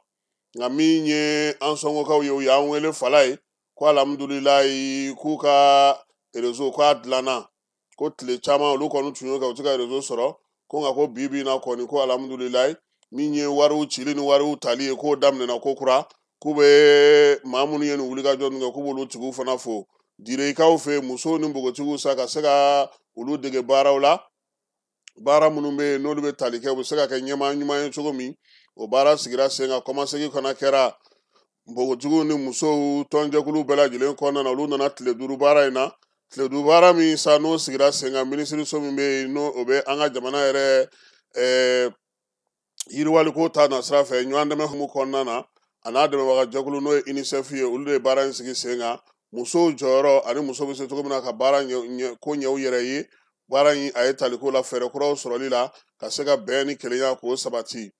nka min ye an sɔngokaw ye, u y'an wele Falaye ko alhamdulilayi k'u ka réseau k'a dilanna, ko tile caman olu kɔni tun y'o kɛ u tɛ ka réseau sɔrɔ, ko nka ko bi bi in na kɔni ko alhamdulilayi min ye wariw cili ni wariw tali ye k'o daminɛna ko kura, k'u bɛ maa minnu ye nin wulikajɔ ninnu kɛ k'u b'olu tigiw fana fo. Direkaw fɛ musow ni npogotigiw sa ka se ka olu dege baaraw la, baara minnu bɛ yen n'olu bɛ tali kɛ u bɛ se ka kɛ ɲɛmaa ɲuman ye cogo min, o baara sigira sen kan. Kɔmasegin fana kɛra npogotigiw ni musow tɔnjɛkulu bɛɛ lajɛlen kɔnɔna na, olu nana tile 5 baara in na. Tile 5 baara min sa n'o sigira sen kan, minisiriso min bɛ yen n'o o bɛ an ka jamana yɛrɛ yiriwaliko ta nasira fɛ ɲɔgɔn dɛmɛ hukumu kɔnɔna na, a n'a dɛmɛbaga jɛkulu n'o ye UNICEF ye, olu de ye baara in sigi sen kan. Musow jɔyɔrɔ ani muso bɛ se cogo min na ka baara ko ɲɛ u yɛrɛ ye, baara in a ye taliko la fɛɛrɛ kuraw sɔrɔli la ka se ka bɛn ni kelenya k'o sabati.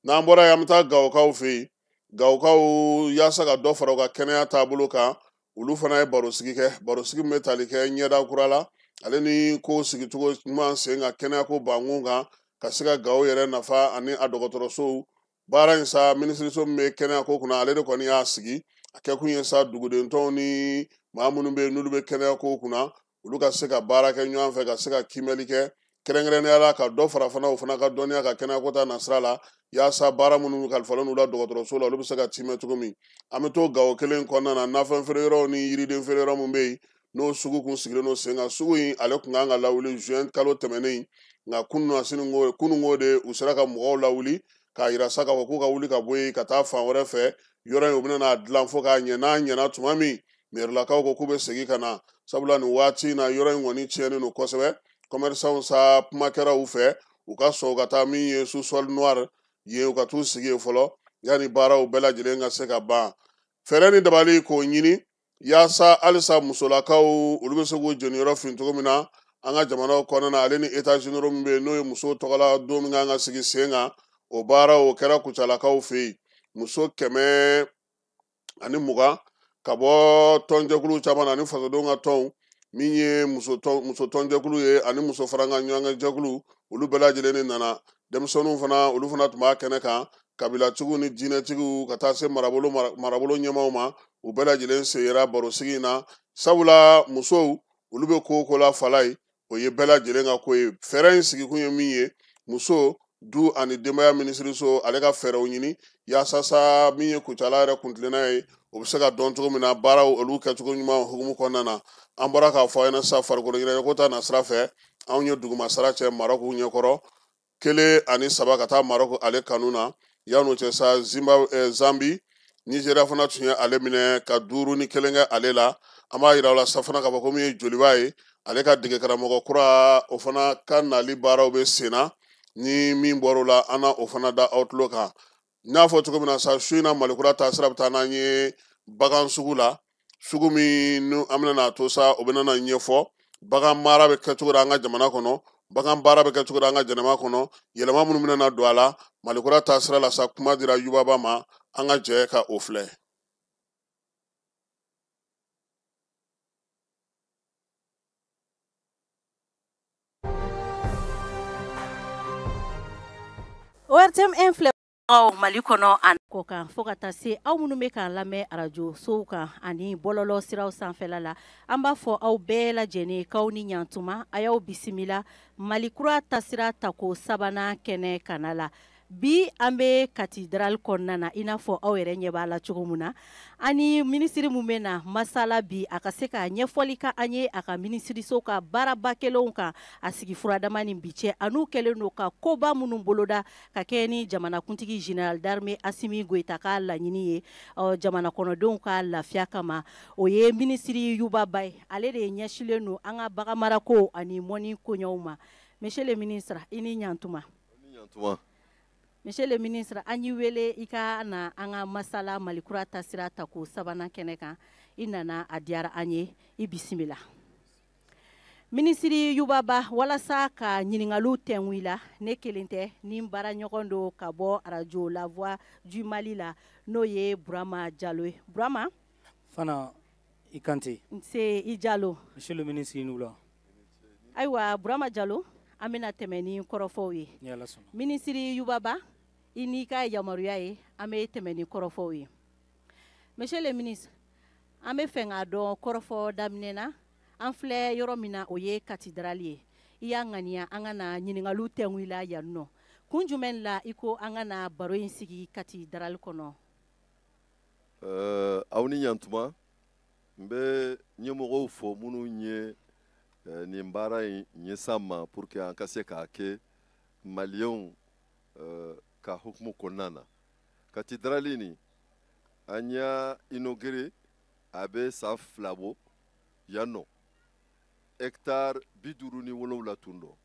N'an bɔra yen, an bɛ taa Gawokaw fɛ yen. Gawokaw yaasa ka dɔ fara u ka kɛnɛya taabolo kan, olu fana ye barosigi kɛ, barosigi min bɛ tali kɛ ɲɛda kura la, ale ni ko sigicogo ɲuman sen kan kɛnɛyako bankun kan, ka se ka Gawo yɛrɛ nafa ani a dɔgɔtɔrɔsow. Baara in sa, minisiriso min bɛ kɛnɛyako kunna, ale de kɔni y'a sigi. A kɛkun ye sa dugudentɔnw ni maa minnu bɛ yen n'olu bɛ kɛnɛyako kunna, olu ka se ka baara kɛ ɲɔgɔn fɛ, ka se ka kiimɛli kɛ, kɛrɛnkɛrɛnnenya la ka dɔ fara fana o fana ka dɔnniya ka kɛnɛyako ta nasira la, yaasa baara minnu kalifalen n'u la dɔgɔtɔrɔso la, olu bɛ se ka tiimɛ cogo min. An bɛ to Gawo kelen kɔnɔna na, nafɛn feere yɔrɔw ni yiriden feere yɔrɔ min bɛ yen n'o sugu kun sigilen don sen kan, sugu in ale kun kan ka lawuli juin kalo tɛmɛnen, nka kununko de u sera ka mɔgɔw lawuli k'a yira sa k'a fɔ k'u ka wuli ka bɔ yen ka taa fan wɛrɛ fɛ. Yɔrɔ in u bɛna n'a dilan fo k'a ɲɛ, n'a ɲɛna tuma min, mɛrilakaw ko k'u bɛ segin ka na, sabula nin waati in na yɔrɔ in kɔni tiɲɛnen don kosɛbɛ. Commerçants sa kuma kɛra u fɛ, u ka sɔn u ka taa min ye sous-sol noir yen, u ka t'u sigi yen fɔlɔ yanni baaraw bɛɛ lajɛlen ka se ka ban. Fɛɛrɛ ni dabali k'o ɲini yaasa halisa musolakaw olu bɛ se k'u jeniyɔrɔ fin cogo min na an ka jamanaw kɔnɔna na, ale ni état généraux min bɛ yen n'o ye musow tɔgɔla don min kan ka sigi sen kan, o baaraw o kɛra Kucalakaw fɛ yen. Muso 120 ka bɔ tɔnjɛkulu caman na ani fasodenw ka tɔnw, min ye muso tɔnjɛkulu ye ani muso farankan ɲɔgɔn jɛkulu, olu bɛɛ lajɛlen de nana. Denmisɛnninw fana olu fana tun b'a kɛnɛ kan, kabilatigiw ni diinɛtigiw ka taa se marabolo ɲɛmaaw ma, u bɛɛ lajɛlen sen yera barosigi in na, sabula musow olu bɛ ko o ko la Falaye, o ye bɛɛ lajɛlen ka ko ye. Fɛɛrɛ in sigikun ye min ye, muso Du ani denbaya minisiriso ale ka fɛɛrɛw ɲini yaasa sa min ye Kucala yɛrɛ kuntilenna ye, o bɛ se ka dɔn cogo min na baaraw olu kɛcogo ɲuman hukumu kɔnɔna na. An bɔra k'a fɔ a ɲɛna sisan, farikolo ɲɛnajɛko ta nasira fɛ, anw ye duguma sara cɛ Marɔku ɲɛkɔrɔ 1-3 ka taa Marɔku ale kanu na. Yan'o cɛ sa, Zimbabwe, Zambi, Nigéria fana tun ye ale minɛ ka 5-1 kɛ ale la. An b'a yira o la sa fana k'a fɔ ko min ye Joliba ye, ale ka dege karamɔgɔ kura o fana ka nali baaraw bɛ sen na. Ni min bɔr'o la, an na o fana da aw tulo kan. N y'a fɔ cogo min na sa, su in na Malikura taasira bɛ taa n'an ye bagan sugu la, sugu min an bɛna n'a to sa, o bɛna na ɲɛfɔ bagan mara bɛ kɛ cogo di an ka jamana kɔnɔ, bagan baara bɛ kɛ cogo di an ka jamana kɔnɔ, yɛlɛma minnu bɛna na don a la. Malikura taasira la sa, kuma dira Yubaba ma, an ka jɛ ka o filɛ. ORTM 1 filɛ Mali kɔnɔ ani kɔ kan, fo ka taa se aw minnu bɛ k'an lamɛn arajo sow kan ani bɔlɔlɔ siraw sanfɛla la. An b'a fɔ aw bɛɛ lajɛlen k'aw ni ɲantuma, a y'aw bisimila Mali kura tasira tako sabanan kɛnɛ kana la. Bi an bɛ cathédrale kɔnɔna na, i n'a fɔ aw yɛrɛ ɲɛ b'a la cogo min na. Ani minisiri mun bɛ na masala bi, a ka se ka ɲɛfɔli kɛ an ye a ka minisiriso ka baaraba kelenw kan a sigi furadama ni bi cɛ, an'u kɛlen don ka koba minnu boloda ka kɛ ni jamanakuntigi général d'armée Assimi Goïta ka laɲini ye jamana kɔnɔdenw ka lafiya kama. O ye minisiri Yuba Ba ye, ale de ɲɛsilen don an ka baganmarako ani mɔni koɲɛw ma. Monsieur le ministre, i ni ɲantuma. Monsieur le ministre, an y'i wele i ka na an ka masala Mali kura tasira tako sabanan kɛnɛ kan. I nana, a diyara an ye, i bisimila. Minisiri Yuba Ba, walasa ka ɲininkaliw tɛngu i la, ne kelen tɛ, ni n baaraɲɔgɔn don ka bɔ arajo La Voix du Mali la, n'o ye Burama Jalo ye. Burama. Fana i Kante. Nse, i Jalo. Monsieur le ministre, i ni wula. Ayiwa Burama Jalo, an bɛna tɛmɛ ni kɔrɔfɔw ye. Ni Ala sɔnna. Minisiri Yuba Ba, i n'i ka yamaruya ye, an bɛ tɛmɛ ni kɔrɔfɔw ye. Monsieur le ministre, an bɛ fɛ k'a dɔn kɔrɔfɔ daminɛ na, an filɛ yɔrɔ min na, o ye cathédrale ye. I y'a ŋaniya an ka na ɲininkaliw tɛngu i la yan nɔ. Kun jumɛn la i ko an ka na baro in sigi cathédrale kɔnɔ? Aw ni ɲantuma, n bɛ ɲɛmɔgɔw fo minnu ye nin baara in ɲɛsan ma pour que an ka se k'a kɛ maliyɛnw ka hukumu kɔnɔna na. Cathédrale nin, an y'a inauguré a bɛ san 2 bɔ yan nɔ. Hectare 57 tun don,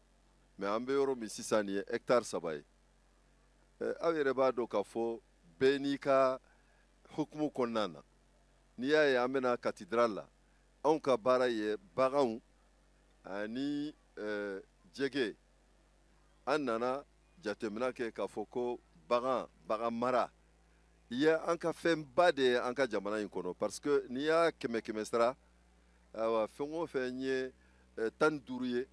mais an bɛ yɔrɔ min sisan nin ye hectare 3 ye. Aw yɛrɛ b'a dɔn k'a fɔ bɛɛ n'i ka hukumu kɔnɔna na. N'i y'a ye an bɛna cathédrale la, anw ka baara ye baganw ani jɛgɛ. An nana jateminɛ kɛ k'a fɔ ko bagan mara i ye an ka fɛnba de ye an ka jamana in kɔnɔ, parce que n'i y'a kɛmɛ sara, ayiwa fɛn o fɛn ye 15 ye,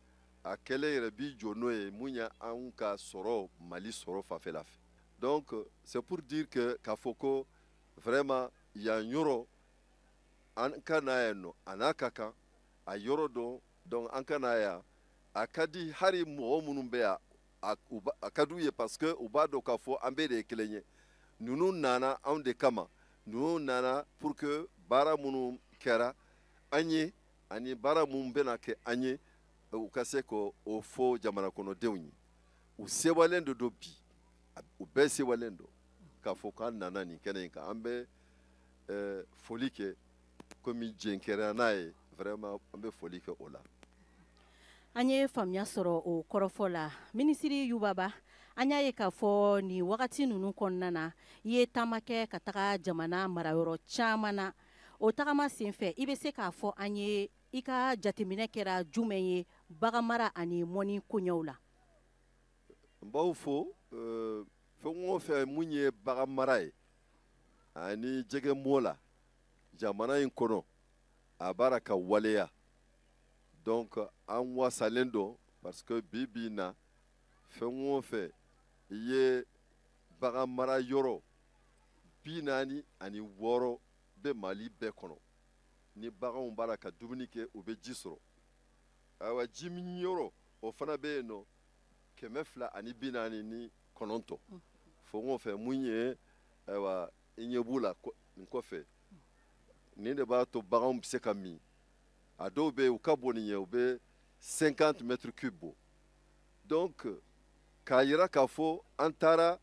a kɛlen yɛrɛ b'i jɔ n'o ye mun ye anw ka sɔrɔ Mali sɔrɔ fanfɛla fɛ. Donc c'est pour dire que k'a fɔ ko vraiment yan yɔrɔ an ka na yan nɔ, a n'a ka kan a yɔrɔ dɔn. Donc an ka na yan, a ka di hali mɔgɔ minnu bɛ yan, a ka d'u ye parce que u b'a dɔn k'a fɔ an bɛɛ de ye kelen ye. Ninnu nana anw de kama, ninnu nana pour que baara minnu kɛra an ye ani baara minnu bɛna kɛ an ye, u ka se k'o fɔ jamana kɔnɔdenw ye. U sewalen de don bi, u bɛɛ sewalen don k'a fɔ k'an nana nin kɛnɛ in kan. An bɛ foli kɛ komi jɛn kɛra n'a ye, vraiment an bɛ foli kɛ o la. An ye faamuya sɔrɔ o kɔrɔfɔ la. Minisiri Yuba Ba, an y'a ye k'a fɔ nin wagati ninnu kɔnɔna na, i ye taama kɛ ka taga jamana marayɔrɔ caman na. O tagama senfɛ, i bɛ se k'a fɔ an ye i ka jateminɛ kɛra jumɛn ye bagan mara ani mɔni koɲɛw la? N b'aw fo. Fɛn o fɛn mun ye bagan mara ye ani jɛgɛ mɔ la jamana in kɔnɔ, a b'ara ka waleya. Donc an wasalen don parce que bi bi in na, fɛn o fɛn i ye bagan mara yɔrɔ 46 bɛ Mali bɛɛ kɔnɔ. Ni baganw b'a la ka dumuni kɛ, u bɛ ji sɔrɔ. Ayiwa ji min yɔrɔ o fana bɛ yen nɔ. 249 fɛn o fɛn mun ye, ayiwa, i ɲɛ b'u la nin kɔfɛ, nin de b'a to baganw bɛ se ka min. A dɔw bɛ yen, u ka bon nin ye, u bɛ 50 mètres cubes bɔ. Donc k'a yira k'a fɔ an taara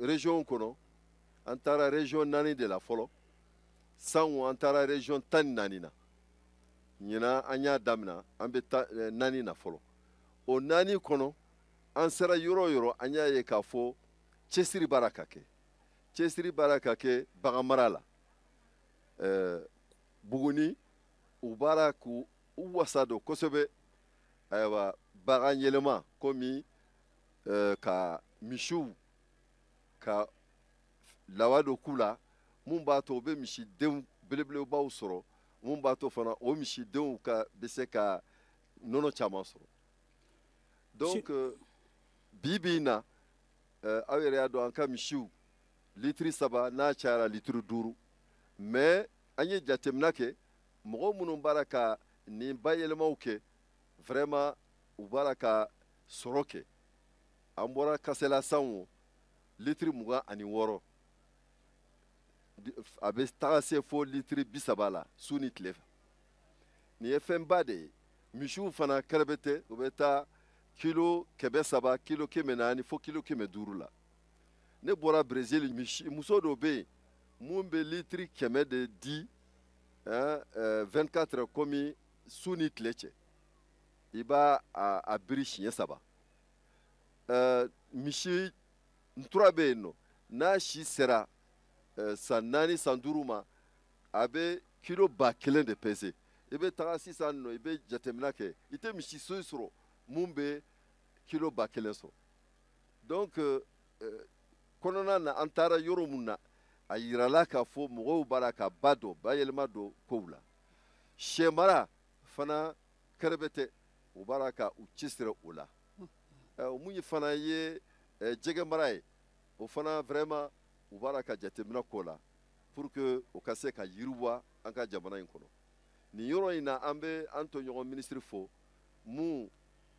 région kɔnɔ, an taara région 4 de la fɔlɔ. Sango an taara région 14 na. Ɲinan an y'a daminɛ, an bɛ 4 na fɔlɔ. O 4 kɔnɔ, an sera yɔrɔ o yɔrɔ, an y'a ye k'a fɔ cɛsiri baara ka kɛ, cɛsiri baara ka kɛ baganmara la. Buguni, u baara k'u wasa don kosɛbɛ, ayiwa, bagan yɛlɛma komi ka misiw ka lawa dɔ k'u la, mun b'a to u bɛ misidenw belebelebaw sɔrɔ, mun b'a to fana o misidenw ka bɛ se ka nɔnɔ caman sɔrɔ. Donc bi bi in na, aw yɛrɛ y'a dɔn, an ka misiw litiri 3, n'a cayara litiri 5. Mais an ye jateminɛ kɛ, mɔgɔ minnu b'a ka nin bayɛlɛmaw kɛ, vraiment u b'a ka sɔrɔ kɛ. An bɔra Kasela san o, litiri 26, a bɛ taga se fo litiri 30 la su ni tile fɛ. Nin ye fɛnba de ye. Misiw fana kɛrɛbɛtɛ, u bɛ taa kilo 300, kilo 400 fo kilo 500 la. Ne bɔra Brésil, misi muso dɔ bɛ yen mun bɛ litiri 100 de di, hein, 24 heures, komi su ni tile cɛ, i b'a a biri siɲɛ 3. Misi ntura bɛ yen nɔ, n'a si sera san 4, san 5 ma, a bɛ kilo 1000 de pese. I bɛ taga sisan nɔ, i bɛ jateminɛ kɛ, i tɛ misi so sɔrɔ mun bɛ kilo 1000 sɔrɔ. Donc kɔnɔna na, an taara yɔrɔ mun na, a yirala k'a fɔ mɔgɔw b'a la ka ba dɔn, bayɛlɛma dɔn kow la. Sɛ mara fana kɛrɛbɛtɛ, u b'a la ka u cɛsiri o la. Mun ye fana ye jɛgɛ mara ye, o fana vraiment u b'a la ka jateminɛ k'o la pour que o ka se ka yiriwa an ka jamana in kɔnɔ. Nin yɔrɔ in na, an bɛ an tɔɲɔgɔn minisiri fo mun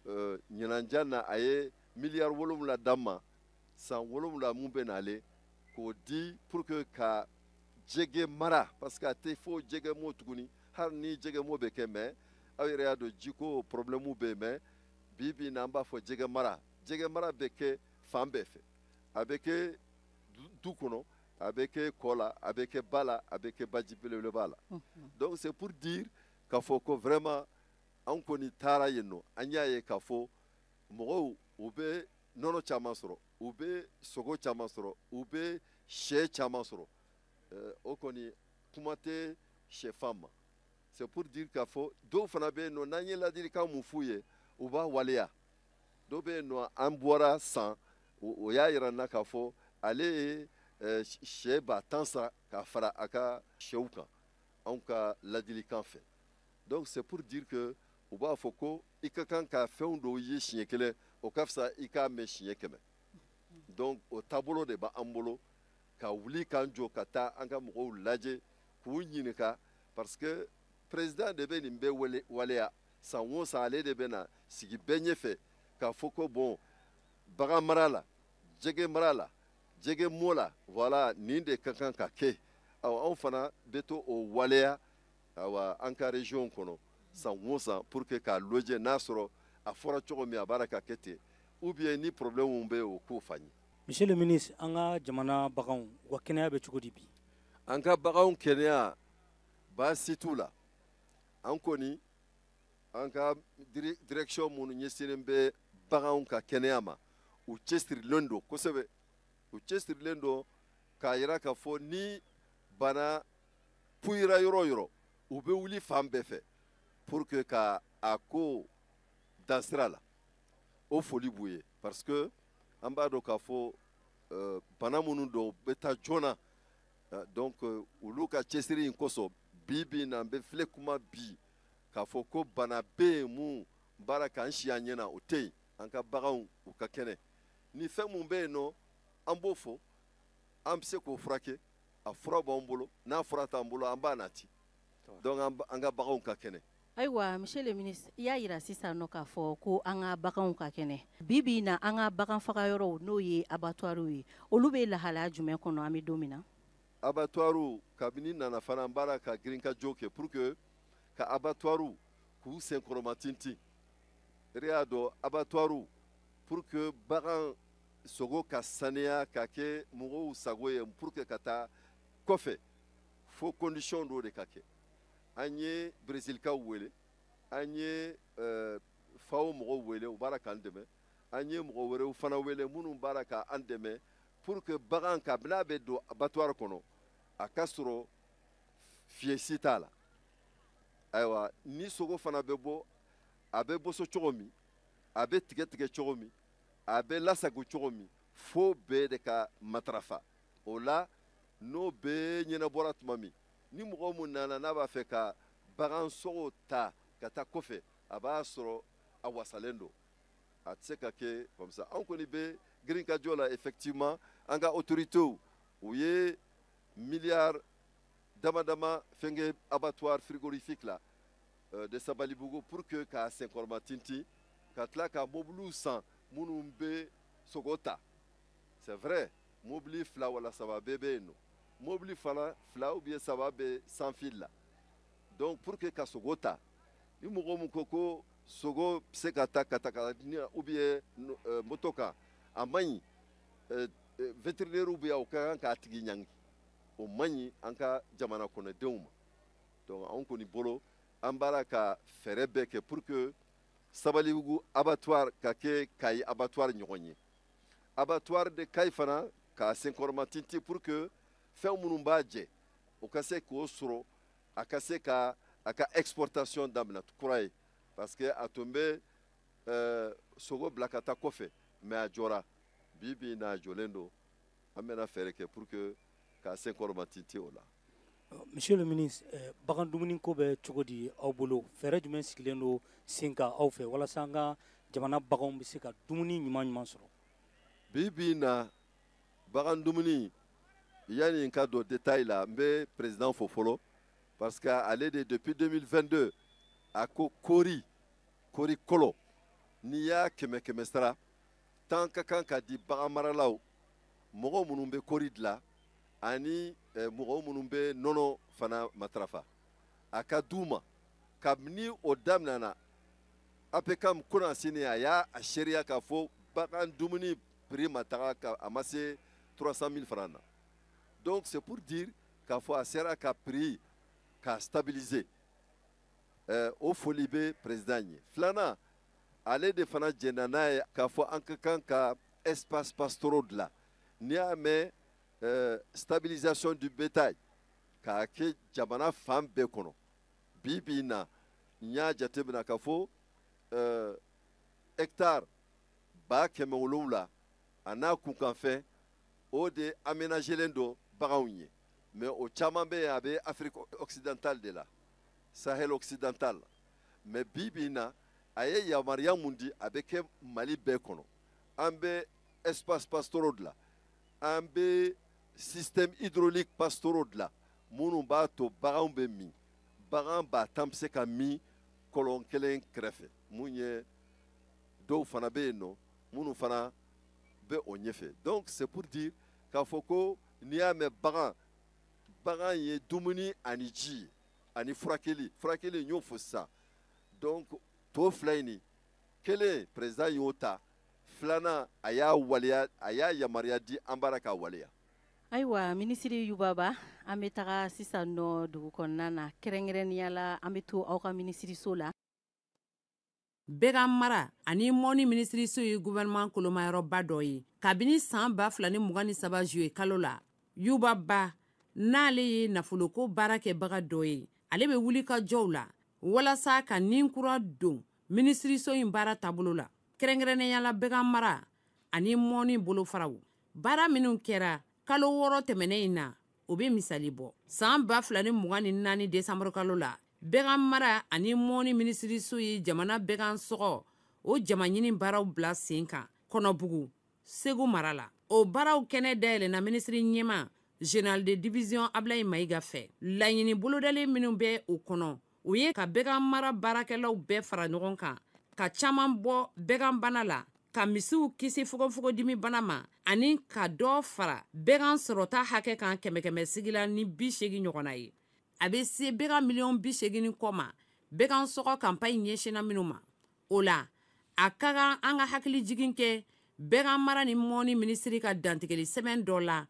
ɲinanjan na, a ye miliyari 7 d'an ma san 7 mun bɛ nalen, k'o di pour que ka jɛgɛ mara, parce que a tɛ fo jɛgɛ mɔ tuguni. Hali ni jɛgɛ mɔ bɛ kɛ, mais aw yɛrɛ y'a dɔn jiko problème bɛ yen. Mais bi bi in na, an b'a fɔ jɛgɛ mara. Jɛgɛ mara bɛ kɛ fan bɛɛ fɛ, a bɛ kɛ du kɔnɔ, a bɛ kɛ kɔ la, a bɛ kɛ ba la, a bɛ kɛ baji belebeleba la. Donc c'est pour dire k'a fɔ ko vraiment an kɔni taara yen nɔ, an y'a ye k'a fɔ mɔgɔw u bɛ nɔnɔ caman sɔrɔ, u bɛ sogo caman sɔrɔ, u bɛ sɛ caman sɔrɔ. O kɔni kuma tɛ sɛfan ma. C'est pour dire k'a fɔ dɔw fana bɛ yen nɔ, n'an ye ladilikan mun f'u ye, u b'a waleya. Dɔw bɛ yen nɔ, an bɔra san, o y'a yira n na k'a fɔ ale ye sɛ 10 000 san ka fara a ka sɛw kan anw ka ladilikan fɛ. Donc c'est pour dire que u b'a fɔ ko i ka kan ka fɛnw dɔw ye siɲɛ 1, o ka fisa i k'a mɛn siɲɛ 100. Donc o taabolo de b'an bolo ka wuli k'an jɔ ka taa an ka mɔgɔw lajɛ k'u ɲininka, parce que président de bɛ nin bɛɛ waleya san o san. Ale de bɛ na sigi bɛɛ ɲɛfɛ k'a fɔ ko bon, bagan mara la, jɛgɛ mara la, jɛgɛ mɔ la, voilà, nin de ka kan ka kɛ. Awa, anw fana bɛ to o waleya, awa, an ka région kɔnɔ san o san, pour que k'a lajɛ n'a sɔrɔ a fɔra cogo min, a b'a la ka kɛ ten, ou bien ni problème bɛ yen, o k'o f'an ye. Monsieur le ministre, an ka jamana baganw, u ka kɛnɛya bɛ cogo di bi? An ka baganw kɛnɛya, baasi t'u la. An kɔni, an ka direction minnu ɲɛsinnen bɛ baganw ka kɛnɛya ma, u cɛsirilen don kosɛbɛ. U cɛsirilen don k'a yira k'a fɔ ni bana puyira yɔrɔ o yɔrɔ, u bɛ wuli fan bɛɛ fɛ pour que ka a ko dan sira la. O foli b'u ye, parce que an b'a dɔn k'a fɔ bana minnu don, bɛ taa joona. Donc olu ka cɛsiri in kosɔn, bi bi in na, an bɛ filɛ kuma bi k'a fɔ ko bana bɛ yen mun baara k'an si an ɲɛna, o tɛ yen. An ka baganw, u ka kɛnɛ. Ni fɛn mun bɛ yen nɔ, an b'o fɔ, an bɛ se k'o furakɛ, a fura b'an bolo. N'a fura t'an bolo, an b'a nati. Donc an ka baganw ka kɛnɛ. Ayiwa, monsieur le ministre, i y'a yira sisan nɔ k'a fɔ ko an ka baganw ka kɛnɛ. Bi bi in na, an ka bagan faga yɔrɔw, n'o ye abattoirs ye, olu bɛ lahalaya jumɛn kɔnɔ an bɛ don min na? Abattoirs, kabini nana fana, n b'a ka girinkajɔ kɛ pour que ka abattoirs k'u senkɔrɔma tintin. E y'a dɔn, abattoirs, pour que bagan sogo ka saniya ka kɛ mɔgɔw sago ye, pour que ka taa kɔfɛ, fo condition dɔw de ka kɛ. An ye Brésilkaw wele, an ye FAO mɔgɔw wele, u b'ala k'an dɛmɛ. An ye mɔgɔ wɛrɛw fana wele minnu b'ala k'an dɛmɛ pour que bagan, kabini a bɛ don abattoir kɔnɔ, a ka sɔrɔ fiɲɛ si t'a la. Ayiwa, ni sogo fana bɛ bɔ, a bɛ boso cogo min, a bɛ tigɛ tigɛ cogo min, a bɛ lasago cogo min, fo bɛɛ de ka matarafa. O la, n'o bɛɛ ɲɛnabɔra tuma min, ni mɔgɔ mun nana n'a b'a fɛ ka bagan sogo ta ka taa kɔfɛ, a b'a sɔrɔ a wasalen don. A tɛ se ka kɛ comme ça. Anw kɔni bɛ girinkajɔ la. Effectivement, an ka autorités, u ye miliyari dama dama fɛnkɛ abattoir frigorifique la de Sabalibugu pour que k'a senkɔrɔma tintin, ka tila ka mobiliw san minnu bɛ sogo ta. C'est vrai, mobili fila wala saba bɛɛ bɛ yen nɔ, mobili fana fila ou bien saba bɛ sans fil la. Donc pour que ka sogo ta, ni mɔgɔ mun ko ko sogo bɛ se ka ta ka ta ka ou bien moto kan, a man ɲi. Vétérinaire bɛ yan, o ka kan k'a tigi ɲangi. O man ɲi an ka jamana kɔnɔdenw ma. Donc anw kɔni bolo, an b'a ka fɛɛrɛ bɛɛ kɛ pour que Sabalibugu abattoir ka kɛ Kayi abattoir ɲɔgɔn ye, abattoir de Kayi fana k'a senkɔrɔma tintin, pour que fɛn minnu b'a jɛ, o ka se k'o sɔrɔ, a ka se ka a ka exportation daminɛ kura ye, parce que a tun bɛ sogo bila ka taa kɔfɛ, mais a jɔra. Bi bi in na, a jɔlen don. An bɛna fɛɛrɛ kɛ pour que k'a senkɔrɔma tintin o la. Monsieur le ministre, bagan dumuni ko bɛ cogo di aw bolo? Fɛɛrɛ jumɛn sigilen don sen kan aw fɛ walasa an ka jamana baganw bɛ se ka dumuni ɲuman ɲuman sɔrɔ? Bi bi in na, bagan dumuni, yanni n ka don détail la, n bɛ président fo fɔlɔ, parce que ale de, depuis 2022, a ko kori kori kolo, n'i y'a kɛmɛ kɛmɛ sara tan, ka kan ka di bagan maralaw, mɔgɔ minnu bɛ kori dilan ani mɔgɔ minnu bɛ nɔnɔ fana matarafa, a ka d'u ma. Kabini o daminɛna, APCAM kunasini, a y'a a seereya k'a fɔ bagan dumuni prix ma taga ka a ma se 300 000 francs na. Donc c'est pour dire k'a fɔ a sera ka prix k'a stabiliser. O foli bɛ président ye. Filanan, ale de fana jɛnna n'a ye k'a fɔ an ka kan ka espace pastoraux dilan. N'i y'a mɛn stabilisation du bétail, k'a kɛ jamana fan bɛɛ kɔnɔ. Bi bi in na, n y'a jateminɛ k'a fɔ hectare 700,000 a n'a kunkanfɛn, o de aménagelen don baganw ye. Mais o caman bɛ yen, a bɛ Afrique occidentale de la, Sahel occidental. Mais bi bi in na, a ye yamaruya mun di, a bɛ kɛ Mali bɛɛ kɔnɔ. An bɛ espace pastoraux dilan, an bɛ système hydraulique pastoraux dilan minnu b'a to baganw bɛ min. Bagan 10 000 bɛ se ka min kɔlɔn kelen kɛrɛfɛ. Mun ye, dɔw fana bɛ yen nɔ minnu fana bɛ o ɲɛfɛ. Donc c'est pour dire k'a fɔ ko n'i y'a mɛn bagan, bagan ye dumuni ani ji ani furakɛli. Furakɛli, n y'o fɔ sisan. Donc to fila in, nin kelen, président y'o ta. Filanan, a y'a waleya, a y'a yamaruya di, an b'ara k'a waleya. Ayiwa, minisiri Yuba Ba, an bɛ taga sisan nɔ dugu kɔnɔna na, kɛrɛnkɛrɛnnenya la an bɛ to aw ka minisiriso la. Bɛgan mara ani mɔni minisiriso ye gouvernement kolomayɔrɔba dɔ ye kabini san 2023 juillet kalo la. Yuba Ba, n'ale ye nafoloko baara kɛbaga dɔ ye, ale bɛ wuli ka jɔw la walasa ka nin kura don minisiriso in baara taabolo la, kɛrɛnkɛrɛnnenya la bɛgan mara ani mɔni bolofaraw. Baara minnu kɛra kalo 6 tɛmɛnen in na, o bɛ misali bɔ. San 2024 desanburu kalo la, bɛgan mara ani mɔni minisiriso ye jamana bɛgan sɔgɔ o jama ɲini baaraw bila sen kan Kɔnɔbugu, Segu mara la. O baaraw kɛnɛ dayɛlɛnna minisiri ɲɛma, général de division Ablaye Mayiga fɛ. Laɲini bolodalen minnu bɛ o kɔnɔ o ye ka bagan mara baarakɛlaw bɛɛ fara ɲɔgɔn kan, ka caman bɔ baganbana la, ka misiw kisi fogofogodimi bana ma, ani ka dɔ fara bagan sɔrɔta hakɛ kan 100 sigi la ni 80 ɲɔgɔnna ye. A bɛ se bagan miliyɔn 80 ni kɔ ma bagan sɔgɔ kanpaɲi ɲɛsinna minnu ma. O la, a ka kan an ka hakili jigin kɛ bagan mara ni mɔni minisiri ka dantigɛli sɛbɛn dɔ la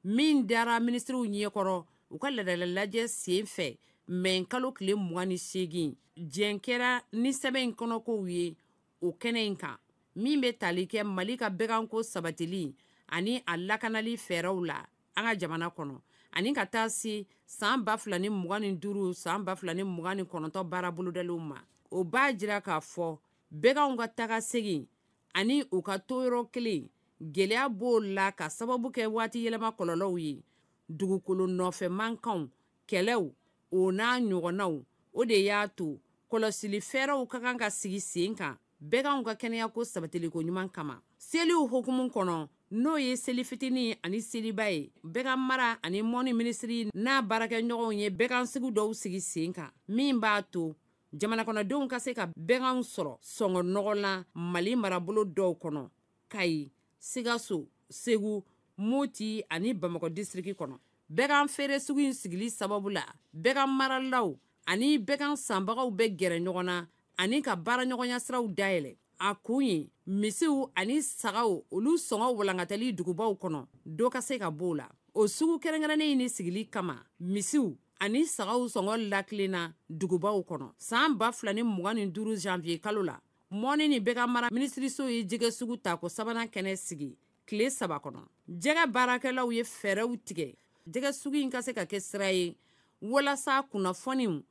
min dara minisiriw ɲɛkɔrɔ u ka laadala lajɛ sen fɛ mɛ kalo tile 28. Jɛn kɛra ni sɛbɛn in kɔnɔkow ye o kɛnɛ in kan, min bɛ tali kɛ Mali ka baganko sabatili ani a lakanali fɛɛrɛw la an ka jamana kɔnɔ, ani ka taa se san 2025 san 2029 baara bolodalenw ma. O b'a jira k'a fɔ baganw ka taga segin ani u ka to yɔrɔ kelen, gɛlɛya b'o la ka sababu kɛ waati yɛlɛma kɔlɔlɔw ye, dugukolo nɔfɛ mankanw, kɛlɛw, o n'a ɲɔgɔnnaw. O de y'a to kɔlɔsili fɛɛrɛw ka kan ka sigi sen kan baganw ka kɛnɛyako sabatiliko ɲuman kama. Seliw hukumu kɔnɔ, n'o ye seli fitinin ani seliba ye, bagan mara ani mɔni minisiri n'a baarakɛɲɔgɔnw ye bagan sugu dɔw sigi sen kan min b'a to jamana kɔnɔdenw ka se ka baganw sɔrɔ sɔngɔ nɔgɔ la Mali marabolo dɔw kɔnɔ: Kayi, Sikaso, Segu, Moti ani Bamakɔ disiriki kɔnɔ. Bagan feere sugu in sigili sababu la, bagan maralaw ani bagan sanbagaw bɛ gɛrɛ ɲɔgɔn na ani ka baaraɲɔgɔnya siraw dayɛlɛ. A kun ye misiw ani sagaw olu sɔngɔ walankatali dugubaw kɔnɔ, dɔ ka se ka b'o la. O sugu kɛrɛnkɛrɛnnen in ni sigili kama, misiw ani sagaw sɔngɔ lakilenna dugubaw kɔnɔ. San 2025 janvier kalo la, mɔni ni bagan mara minisiriso ye jɛgɛ sugu tako sabanan kɛnɛ sigi tile 3 kɔnɔ. Jɛgɛ baarakɛlaw ye fɛɛrɛw tigɛ jɛgɛ sugu in ka se ka kɛ sira ye walasa kunnafoniw